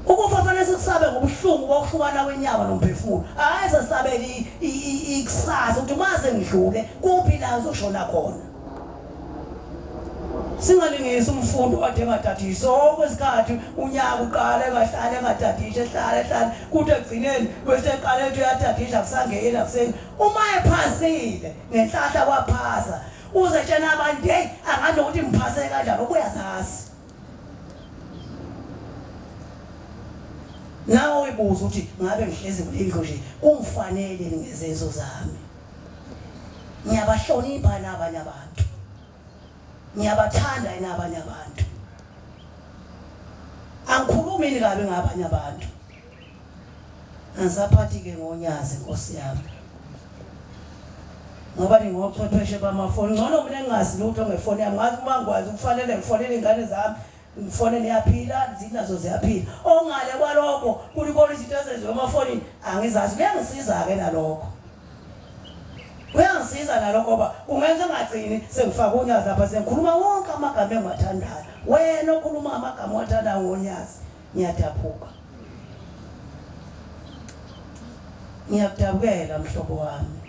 Ukufa fanele sikusabe ngobuhlungu bokuhlukana kwenyama nomphefumulo. Hayi sesabele ikusasa ukuthi uma sengidlule kuphi la ngizoshona khona. Singalingisi umfundi okade engatadisi sonke isikhathi unyaka uqala engahlali engatadishi ehlala ehlala kuthi ekugcineni bese eqala ethi uyatadisha akusangeni akuseni uma ephasile ngenhlahla kwaphasa uzetshena abantu hey angazi ukuthi ngiphase kanjani ubuyazazi nawe uyibuza ukuthi ngabe ngihlezi kulendlu nje kungifanele ngezenzo zami ngiyabahlonipha nabanye abantu ngiyabathanda yini abanye abantu angikhulumi yini kabi ngabanye abantu angisaphathi ke ngonyazi nkosi yami ngoba ningochwepheshe bamafoni ngcono mina ngingazi lutho ngefoni yami ngazi uma ngikwazi kufanele ngifonele iy'ngane zami ngifone niyaphila zinazo ziyaphila ongale kwalokho kulikhona izinto ezenziwa emafonini angizazi kuyangisiza-ke nalokho kuyangisiza nalokho ngoba kungenza ngagcini sengifaka unyazi lapha sengikhuluma wonke amagama engiwathandayo wena okhuluma amagama owathandayo ngonyazi ngiyadaphuka ngiyakudabukela mhlobo wami.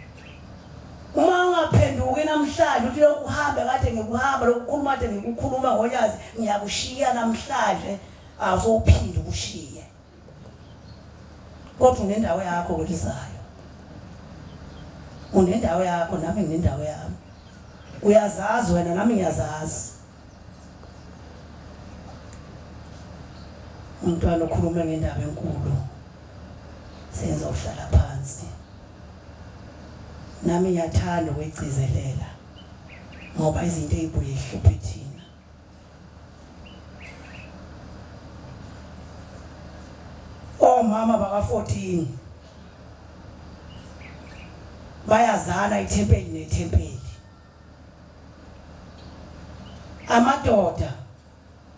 Uma ungaphenduki namhlanje uthi lokhu uhambe kade ngikuhamba lokhu ukhuluma kade ngikukhuluma ngonyazi ngiyakushiya namhlanje awusophinde ukushiye. Kodwa unendawo yakho kwelizayo. Unendawo yakho nami nginendawo yami. Uyazazi wena nami ngiyazazi. Umntwana okhulume ngendaba enkulu sengizohlala phansi. Nami ngiyathanda ukuyigcizelela ngoba izinto ezibuye ihluphe thina. Omama baka 14 bayazana ithempeli nethempeli. Amadoda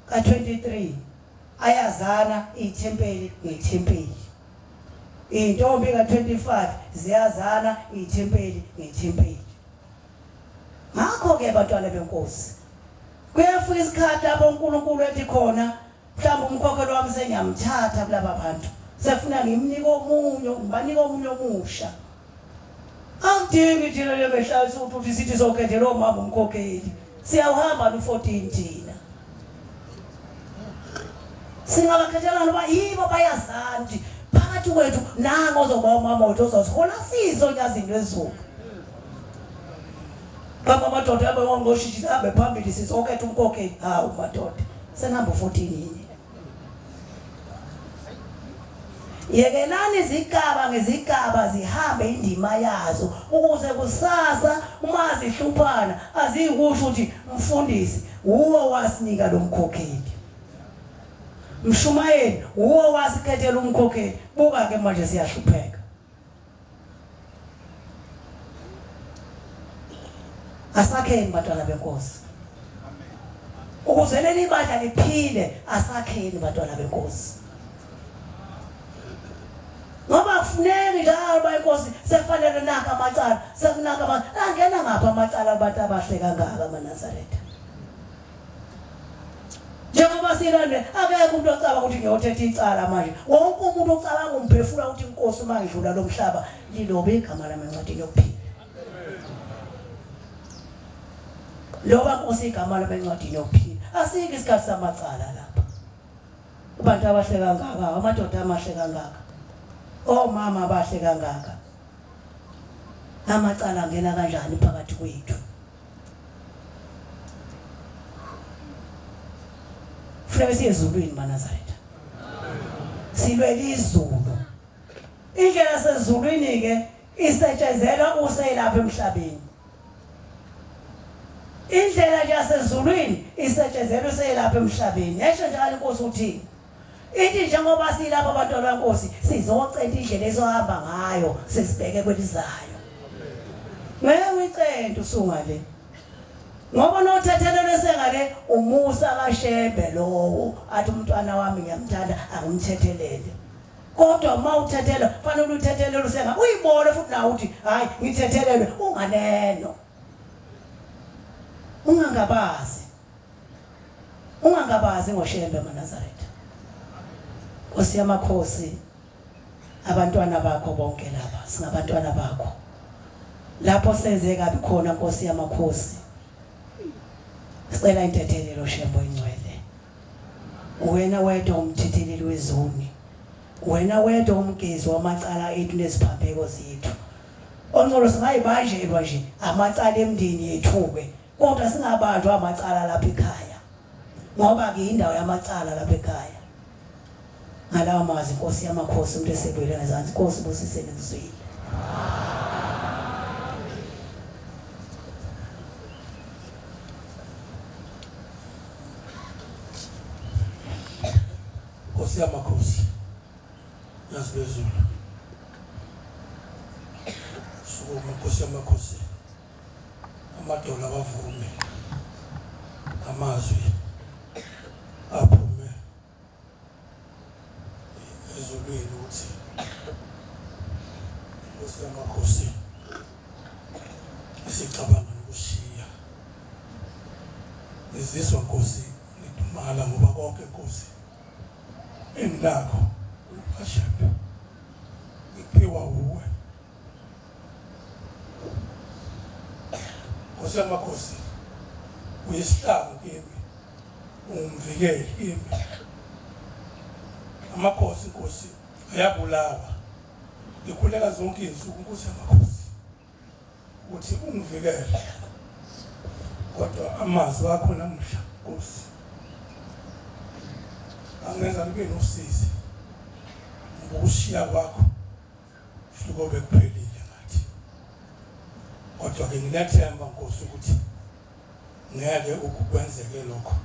ka-23 ayazana ithempeli ngethempeli. Iy'ntombi ka-25 ziyazana ithempeli ngethempeli. Ngakho-ke bantwana benkosi, kuyafika isikhathi lapho uNkulunkulu ethi khona mhlawumbe umkhokhelo wami sengiyamthatha kulaba bantu, sefuna ngimnike omunye, ngibanike omunye omusha. Angidingi thina njengehlala ukuthi sithi sokhethela omama umkhokheli. Siyawuhamba no-14 thina. Singabakhethela ngoba yibo bayazana ukuthi phakathi kwethu nango ozoba umama wethu ozosihola sizo onyazini lwezulu. Baba amadoda abe wongoshishisa hambe phambili sizokhetha umkhokheli. Hawu madoda. Senihamba u-14 yini? Yekelani izigaba ngezigaba zihambe indima yazo ukuze kusasa uma zihluphana aziyikusho ukuthi mfundisi wuwo wasinika lo mkhokheli. Mshumayeli wuwo wasikhethela umkhokheli. Buka ke manje siyahlupheka. Asakheni bantwana benkosi. Ukuze leli bandla liphile asakheni bantwana benkosi. Ngoba kufuneki njalo ba inkosi sefanele naka amacala, sekunaka amacala. Angena ngapha amacala kubantu abahle kangaka amaNazaretha. Njengoba silande akekho umuntu ocabanga ukuthi ngiyothetha icala manje. Wonke umuntu ocabanga umphefula ukuthi inkosi uma ngidlula lo mhlaba lilobe igama lami encwadini yokuphila. Loba Nkosi igama lami encwadini yokuphila. Asikho isikhathi samacala lapha. Abantu abahle kangaka, amadoda amahle kangaka. Omama abahle kangaka. Amacala angena kanjani phakathi kwethu? Funeka siye ezulwini maNazaretha. Silwela izulu. Indlela yasezulwini ke isetshenzelwa uselapha emhlabeni. Indlela nje yasezulwini isetshenzelwa uselapha emhlabeni. Yasho njalo inkosi uthini? Ithi njengoba silapha abantwana benkosi sizocela indlela esohamba ngayo sesibheke kwelizayo. Ngeke uyicente usungale. Ngoba nothethelelo esengale umusa kaShembe lowo athi umntwana wami ngiyamthanda angimthethelele. Kodwa uma uthethela fanele uthethelele usenga uyibone futhi nawe uthi hayi ngithethelelwe unganeno. Ungangabazi. Ungangabazi ngoShembe maNazaretha. Nkosi yamakhosi abantwana bakho bonke laba singabantwana bakho. Lapho senze kabi khona Nkosi yamakhosi. Sicela intethelelo Shembe oyingcwele. Wena wedwa umthetheleli wezoni. Wena wedwa umgezi wamacala ethu neziphambeko zethu. Ongcono singayibanjelwa nje amacala emndeni yethu-ke Kodwa singabanjwa amacala lapha ekhaya ngoba ke indawo yamacala lapha ekhaya. Ngalawa mazwi Nkosi yamakhosi umuntu esebuyele ngezansi Nkosi busise ngizwile. Nkosi yamakhosi yazi lwezulu sukuma Nkosi yamakhosi Amadolo awavume amazwi aphume ezulwini ukuthi Nkosi yamakhosi isicabanga nokushiya ngizizwa Nkosi ngidumala ngoba konke Nkosi enginakho uKaShembe ngiphiwa wuwe. Nkosi yamakhosi uyisihlangu kimi ungumvikeli kimi amakhosi Nkosi ayabulawa ngikhuleka zonke izinsuku Nkosi yamakhosi ukuthi ungivikele kodwa amazwi akho namuhla Nkosi angenza ngibe nosizi ngokushiya kwakho hlukobe kuphelile ngathi kodwa ke nginethemba Nkosi ukuthi ngeke ukukwenzeke lokho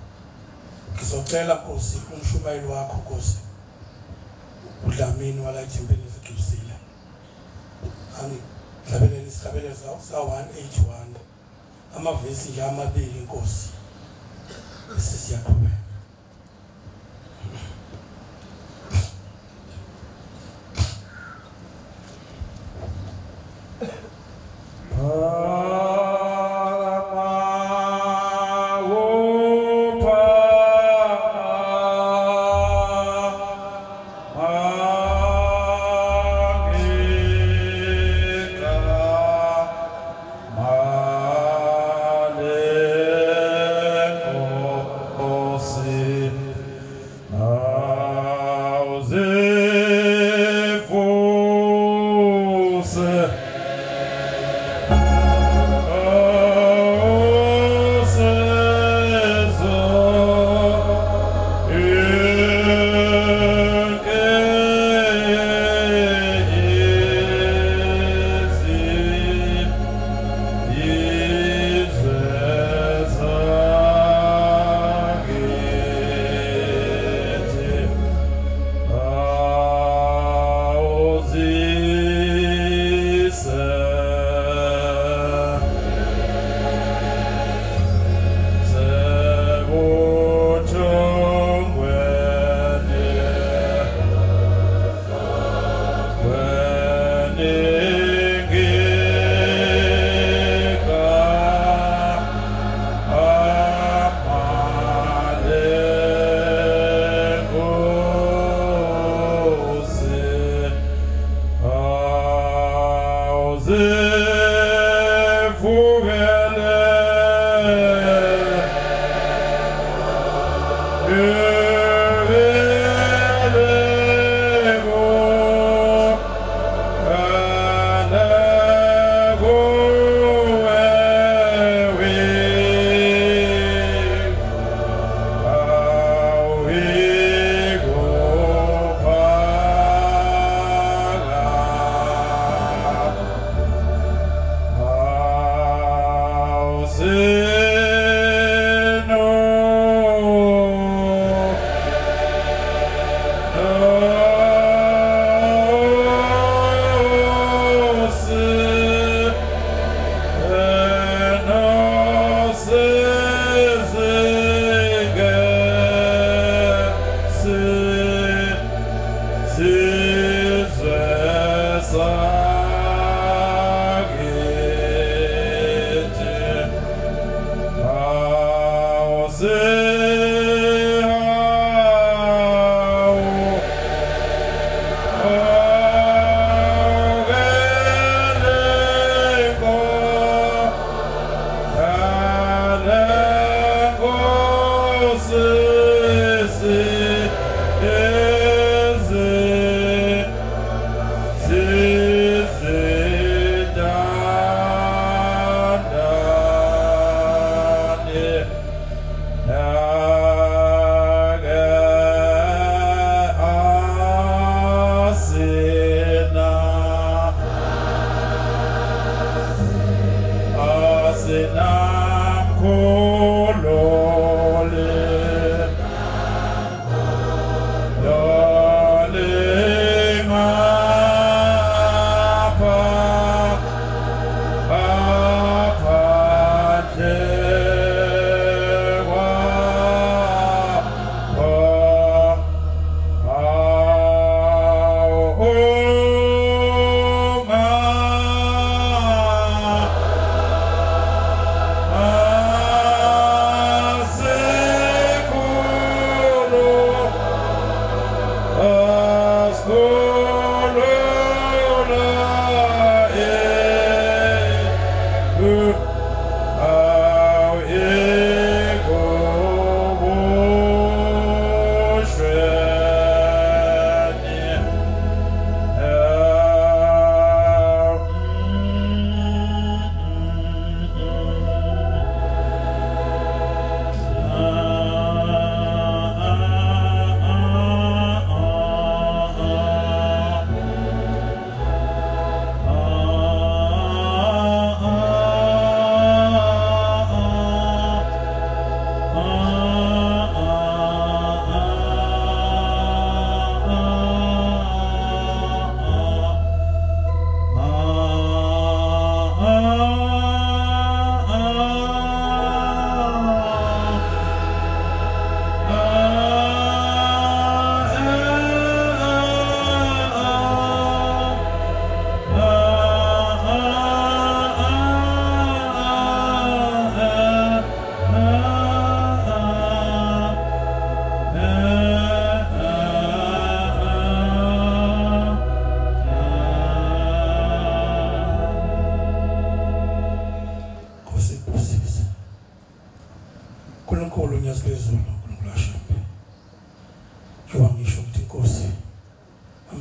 ngizocela Nkosi umshumayeli wakho Nkosi uDlamini wala ethempelini esigibisile angihlabelele isihlabelelo sa-181 amavesi nje amabili Nkosi bese siyaqhubeka.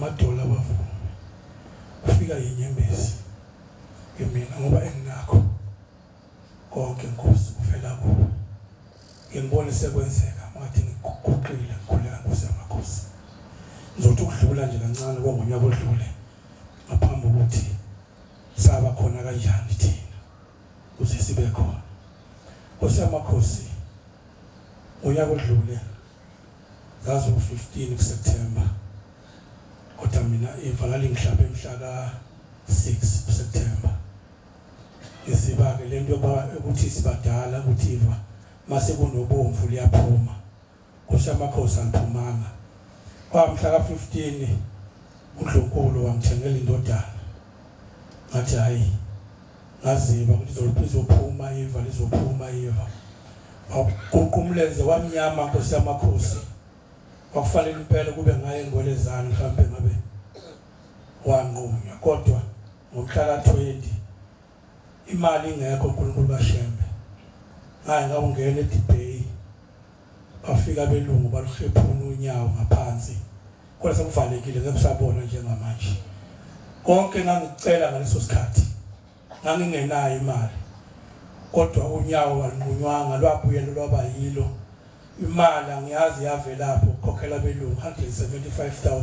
Amadolo awavumi. Kufika inyembezi kimina ngoba enginakho konke Nkosi kuvela kuwe. Ngibone sekwenzeka ngathi ngiguqile ngikhuleka Nkosi yamakhosi. Ngizothi ukudlula nje kancane kwangonyaka odlule ngaphambi kokuthi saba khona kanjani thina kuze sibe khona. Nkosi yamakhosi unyaka odlule zaziwu-15 kuSeptember kodwa mina iva lalingihlabe mhla ka-6 kuSeptember iziba-ke le nto yokuba ukuthi sibadala ukuthi iva mase kunobomvu liyaphuma Nkosi yamakhosi aliphumanga kwamhla ka-15 uNdlunkulu wangithengela indodana ngathi hayi ngaziba ukuthi lizophuma iva lizophuma iva waguqa umlenze wamnyama nkosi yamakhosi kwakufanele impela kube ngaye ngwelezane mhlawumbe ngabe wanqunywa kodwa ngomhla ka-20 imali ingekho uNkulunkulu kaShembe ngaye ngawungena eDibheyi bafika abelungu baluhlephuna unyawo ngaphansi kodwa sekuvalekile ngeke usabona njengamanje konke ngangikucela ngaleso sikhathi ngangingenayo imali kodwa unyawo alunqunywanga lwabuyela lwaba yilo imali angiyazi yavelapho ukukhokhela abelungu 175000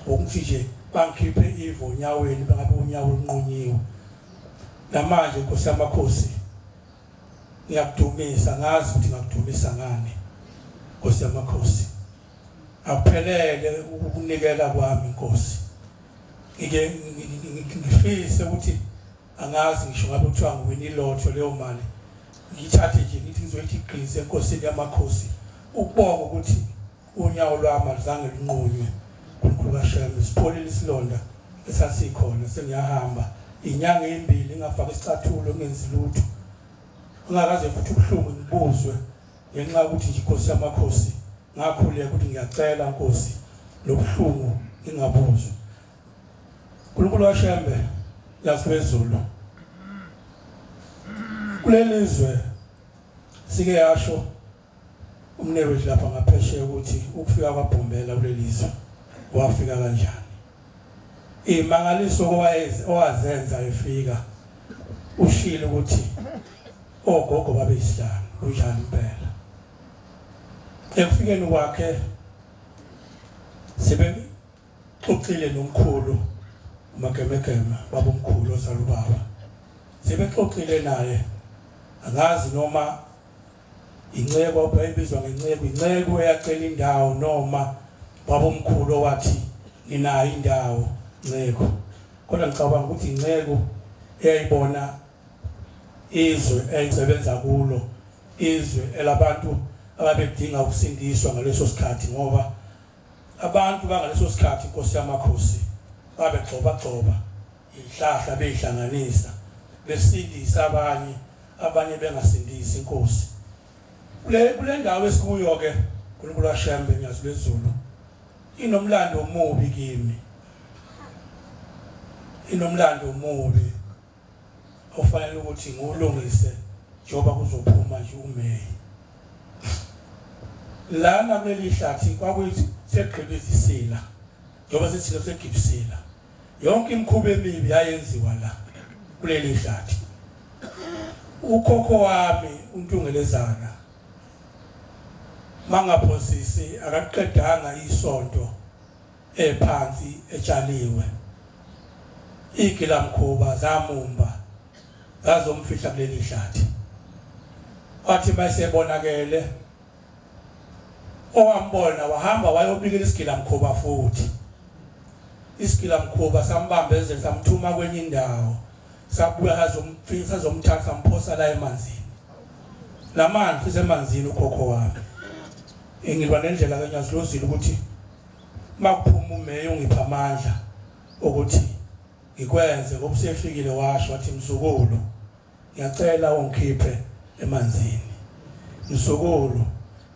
ngokuthi nje bangikhiphe ivo onyaweni bangabe unyawo olunqunyiwe namanje nkosi yamakhosi ngiyakudumisa ngazi ukuthi ngakudumisa ngani nkosi yamakhosi akuphelele ukunikela kwami nkosi ngike ngifise ukuthi angazi ngisho ngabe kuthiwa ngiwina ilotho leyo mali ngiyithathe nje ngithi ngizoyithi gqize enkosini yamakhosi ukubonga ukuthi unyawo lwami aluzange lunqunywe uNkulunkulu kaShembe sipholile isilonda esasikhona sengiyahamba inyanga ezimbili ngingafaki isicathulo ngingenzi lutho ungakaze futhi ubuhlungu ngibuzwe ngenxa yokuthi nje inkosi yamakhosi ngakhuleka ukuthi ngiyacela nkosi lobuhlungu ngingabuzwa uNkulunkulu waShembe yaphezulu kulelizwe sike yasho umnewethu lapha ngaphesheya ukuthi ukufika kwaBhombela kulelizwe wafika kanjani imangaliso owazenza efika ushilo ukuthi ogogo babeyisihlanu kunjani impela ekufikeni kwakhe sebexoxile nomkhulu uMagemegeme babomkhulu ozala ubaba sebexoxile naye angazi noma inceku ayibizwa ngenceku inceku eyacela indawo noma babomkhulu owathi nginayo indawo nceku kodwa ngicabanga ukuthi inceku eyayibona izwe eyayisebenza kulo izwe elabantu ababedinga ukusindiswa ngaleso sikhathi ngoba abantu bangaleso sikhathi inkosi yamakhosi babegxobagxoba izihlahla beyihlanganisa besindisa abanye abanye bengasindisi inkosi kule kule ndawo esikuyo ke uNkulunkulu waShembe nyazi lwezulu inomlando omubi kimi inomlando omubi ofanele ukuthi ngiwulungise njengoba kuzophuma nje uMeyi lana kuleli hlathi kwakuyithi segqibizisila njengoba sithina segibisila yonke imikhuba emibi yayenziwa la kuleli hlathi ukhokho wami untungelezana mangaphosisi akaqedanga isonto ephansi etshaliwe igilamkhuba zamumba zazomfihla kuleli hlathi wathi mayesebonakele owambona wahamba wayobikela isigilamkhuba futhi isigilamkhuba sambambezela samthuma kwenye indawo sabuya sazomfisa sazomthatha samphosa la emanzini lamanzi semanzini ukhokho wami engilwa nendlela kaNyazilozile ukuthi makuphuma umeya ungipha amandla ukuthi ngikwenze ngoba usefikile washo wathi mzukulu ngiyacela ungikhiphe emanzini mzukulu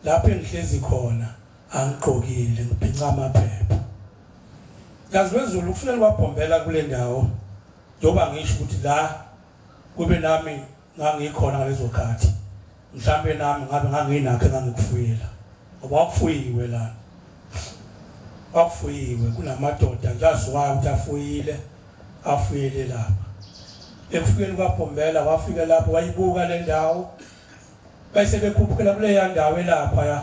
lapho engihlezi khona angigqokile ngibhinca amaphepha yazi wezulu kufanele kwabhombela kule ndawo njengoba ngisho ukuthi la kube nami ngangikhona ngalezo khathi mhlambe nami ngabe nganginakho engangikufuyela ngoba wakufuyiwe la. Kwakufuyiwe kunamadoda nje aziwayo ukuthi afuyile afuyile lapha. Ekufikeni kwaBhombela wafika lapho wayibuka le ndawo bese bekhuphukela kuleya ndawo elapha ya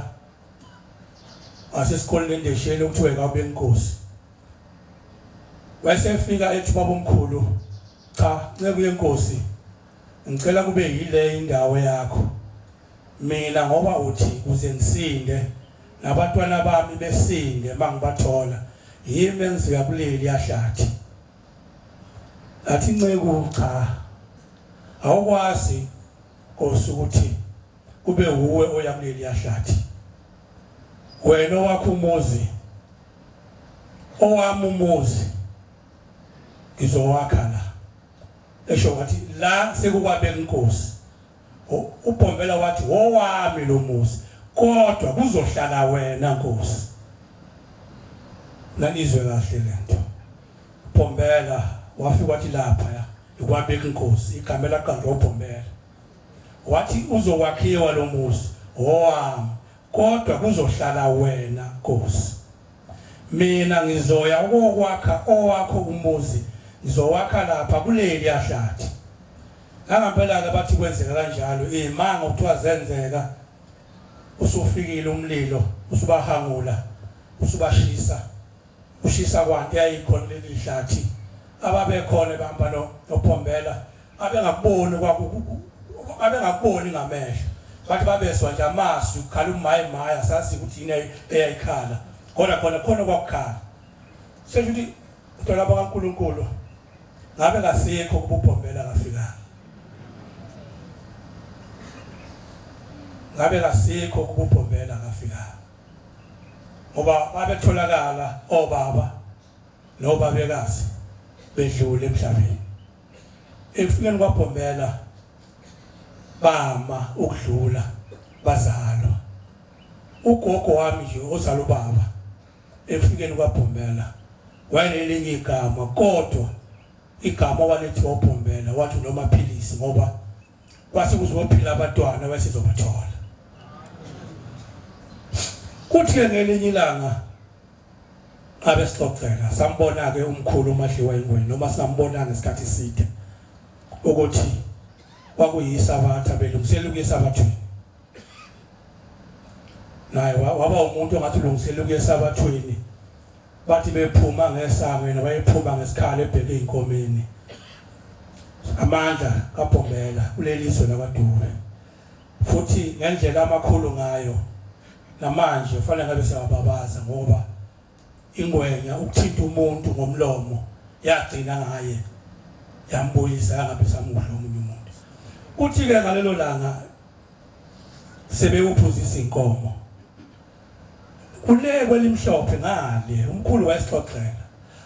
asesikoleni endesheni okuthiwa kaBenkosi. Wayesefika ethi babomkhulu cha nceku yenkosi ngicela kube yile indawo yakho mina ngoba uthi kuze ngisinde nabantwana bami besinde mangibathola yimi engizoya kuleli yahlathi athi nceku cha awukwazi Nkosi ukuthi kube wuwe oya kuleli yahlathi wena owakho umuzi owami umuzi ngizowakha la esho wathi la sekukwabeka inkosi uBhombela wathi wowami lo muzi kodwa kuzohlala wena nkosi nanizwe kahle lento Bhombela wafika wathi lapha ya ikwabeka inkosi igama elaqanjwa uBhombela wathi uzokwakhiwa lo muzi owami kodwa kuzohlala wena nkosi mina ngizoya ukokwakha owakho umuzi ngizowakha lapha kuleli yahlathi nangampela-ke bathi kwenzeka kanjalo iy'manga kuthiwa zenzeka usufikile umlilo usubahangula usubashisa ushisa kwanto yayikhona leli hlathi ababekhona behamba noPhombela abengakuboni abengakuboni ngamehlo bathi babezwa nje amazwi kukhala umaye maya sazi ukuthi yini eyayikhala kodwa khona khona kwakukhala sesho ukuthi mntwana bakaNkuluNkulu ngabe kasikho kubuphombela kafikanga ngabe kasikho kubuphombela kafikanga ngoba babetholakala obaba nobabekazi bedlule emhlabeni ekufikeni kwaBhombela bama ukudlula bazalwa ugogo wami nje ozala ubaba ekufikeni kwaBhombela wayenelinye igama kodwa igama walethi wabhombela wathi unomaphilisi ngoba kwase kuzophila abantwana wayesizobathola kuthi-ke ngelinye ilanga abe sixoxela sambona-ke umkhulu umadliwa ingweni noma sambona ngesikhathi eside ukuthi kwakuyisabatha belungisela ukuya esabathweni naye waba umuntu ongathi ulungisela ukuya esabathweni bathi bephuma ngesango yena wayephuma ngesikhala ebheke ey'nkomeni amandla kaBhombela kuleli zwe lakwaDube futhi ngendlela amakhulu ngayo namanje kufanele ngabe siyababaza ngoba ingwenya ukuthinta umuntu ngomlomo yagcina ngaye yambuyisa yangabe samudla omunye umuntu kuthi-ke ngalelo langa sebewuphuzisa inkomo kule kwelimhlophe ngale umkhulu wayesixoxela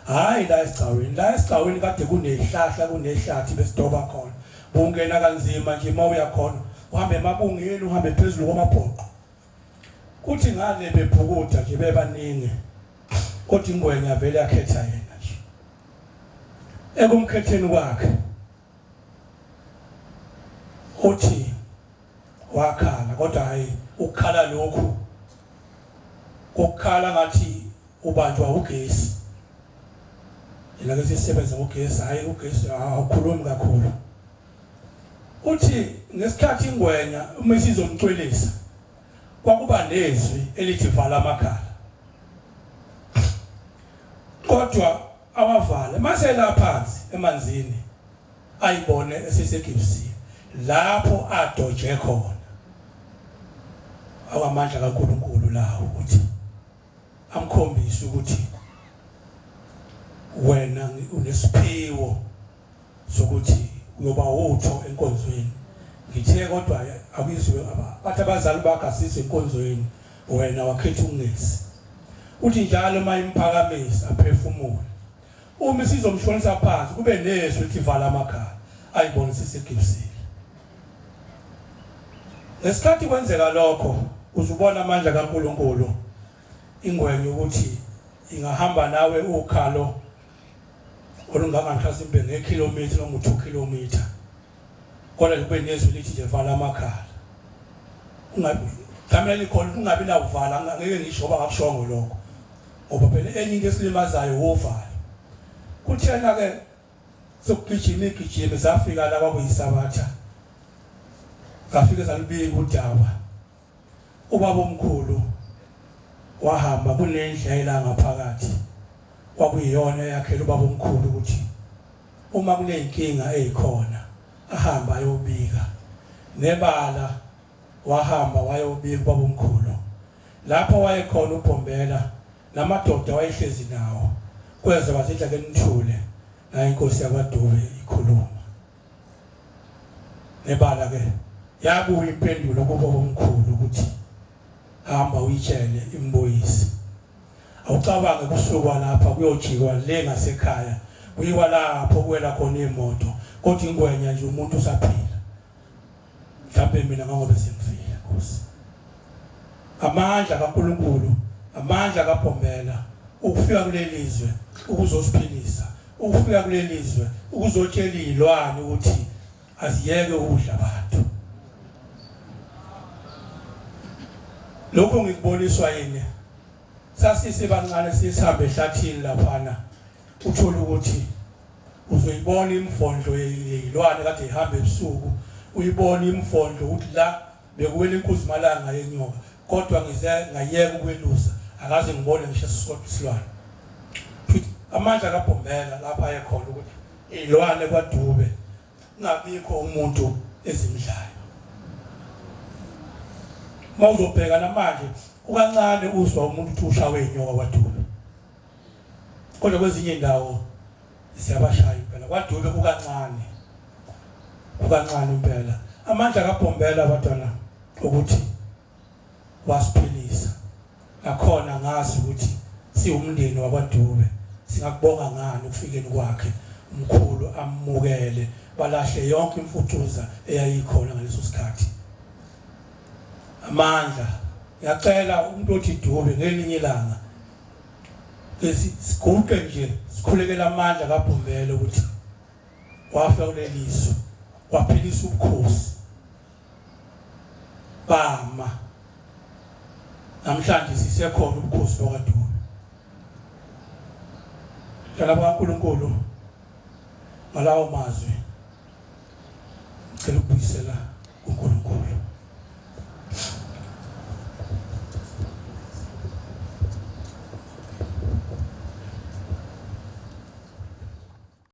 hayi la esigcawini la esigcawini kade kunezihlahla kunehlathi besidoba khona bungena kanzima nje uma uya khona uhambe emabungeni uhambe phezulu kwamabhoqo kuthi ngale bebhukuda nje bebaningi kodwa ingwenya vele yakhetha yena nje ekumkhetheni kwakhe uthi wakhala kodwa hayi ukukhala lokhu kokukhala ngathi ubanjwa ugesi yena ke sisebenza ngogesi hayi ugesi awukhulumi kakhulu uthi ngesikhathi ingwenya uma isizomcwelisa kwakuba nezwi elithi vala amakhala kodwa awavale mase la phansi emanzini ayibone esesegibsini lapho adoje khona awamandla kaNkuluNkulu lawo ukuthi amkhombise ukuthi wena unesiphiwo sokuthi uyoba utho enkonzweni ngithe kodwa akuyizwe bathi abazali bakho asizwe enkonzweni wena wakhetha ukungezi uthi njalo uma imphakamisa aphefumule Uma isizomshonisa phansi kube nezwi lithi vala amakhala ayibone sisigibisile. Ngesikhathi kwenzeka lokho uzubona amandla kaNkuluNkulu ingwenya ukuthi ingahamba nawe ukhalo olungaka mhlasimbe ngekhilomitha noma u2 kilometer kodwa kube nezwi lithi nje vala amakhala ungabi kamela likhona ungabi nakuvala ngeke ngisho ngoba ngakushongo lokho. Ngoba phela enye into esilimazayo wovalo. Kuthena ke sokugijima igijima zafika la kwakuyisabatha. Zafike zalubika udaba. Ubaba omkhulu wahamba kunendlela ngaphakathi kwakuyiyona eyakhela ubaba omkhulu ukuthi uma kuneyinkinga ezikhona ahamba ayobika nebala wahamba wayobika ubaba omkhulu lapho wayekhona uBhombela namadoda wayehlezi nawo kweze kwazidla ke nithule naye inkosi yakwaDube ikhuluma nebala ke yabuya impendulo kubo omkhulu ukuthi hamba uyitshele imbuyisi awucabange kusukwa lapha kuyojikwa le ngasekhaya kuyiwa lapho kuwela khona imoto kodwa ingwenya nje umuntu usaphila mhlawumbe mina ngangobe sengifile Nkosi amandla kaNkuluNkulu amandla kaBhombela ukufika kuleli zwe ukuzosiphilisa ukufika kuleli zwe ukuzotshela izilwane ukuthi aziyeke ukudla abantu lokho ngikuboniswa yini sasisibancane sihambe ehlathini laphana uthola ukuthi uzoyibona imfondlo yeyilwane kade ihamba ebusuku uyibona imfondlo ukuthi la bekuwela inkuzimalanga yenyoka kodwa ngize ngayeka ukwelusa akaze ngibone ngisho esisodwa isilwane futhi amandla kaBhombela lapha ayekhona ukuthi izilwane kwadube kungabikho umuntu ezimdlayo uma uzobheka namanje kukancane uzwa umuntu uthi ushawe inyoka kwadube kodwa kwezinye indawo ziyabashaya impela kwadube kukancane kukancane impela amandla kaBhombela abantwana ukuthi wasiphilisa nakhona ngazi ukuthi siwumndeni wakwaDube singakubonga ngani ukufikeni kwakhe umkhulu amukele balahle yonke imfucuza eyayikhona ngaleso sikhathi amandla ngiyacela umuntu othi Dube ngelinye ilanga siguqe nje sikhulekela amandla kaBhombela ukuthi wafa kulelizwe waphilisa ubukhosi bama namhlanje sisekhona ubukhosi bakwaDube Dala kaNkuluNkulu ngalawo mazwi ngicela ukubuyisela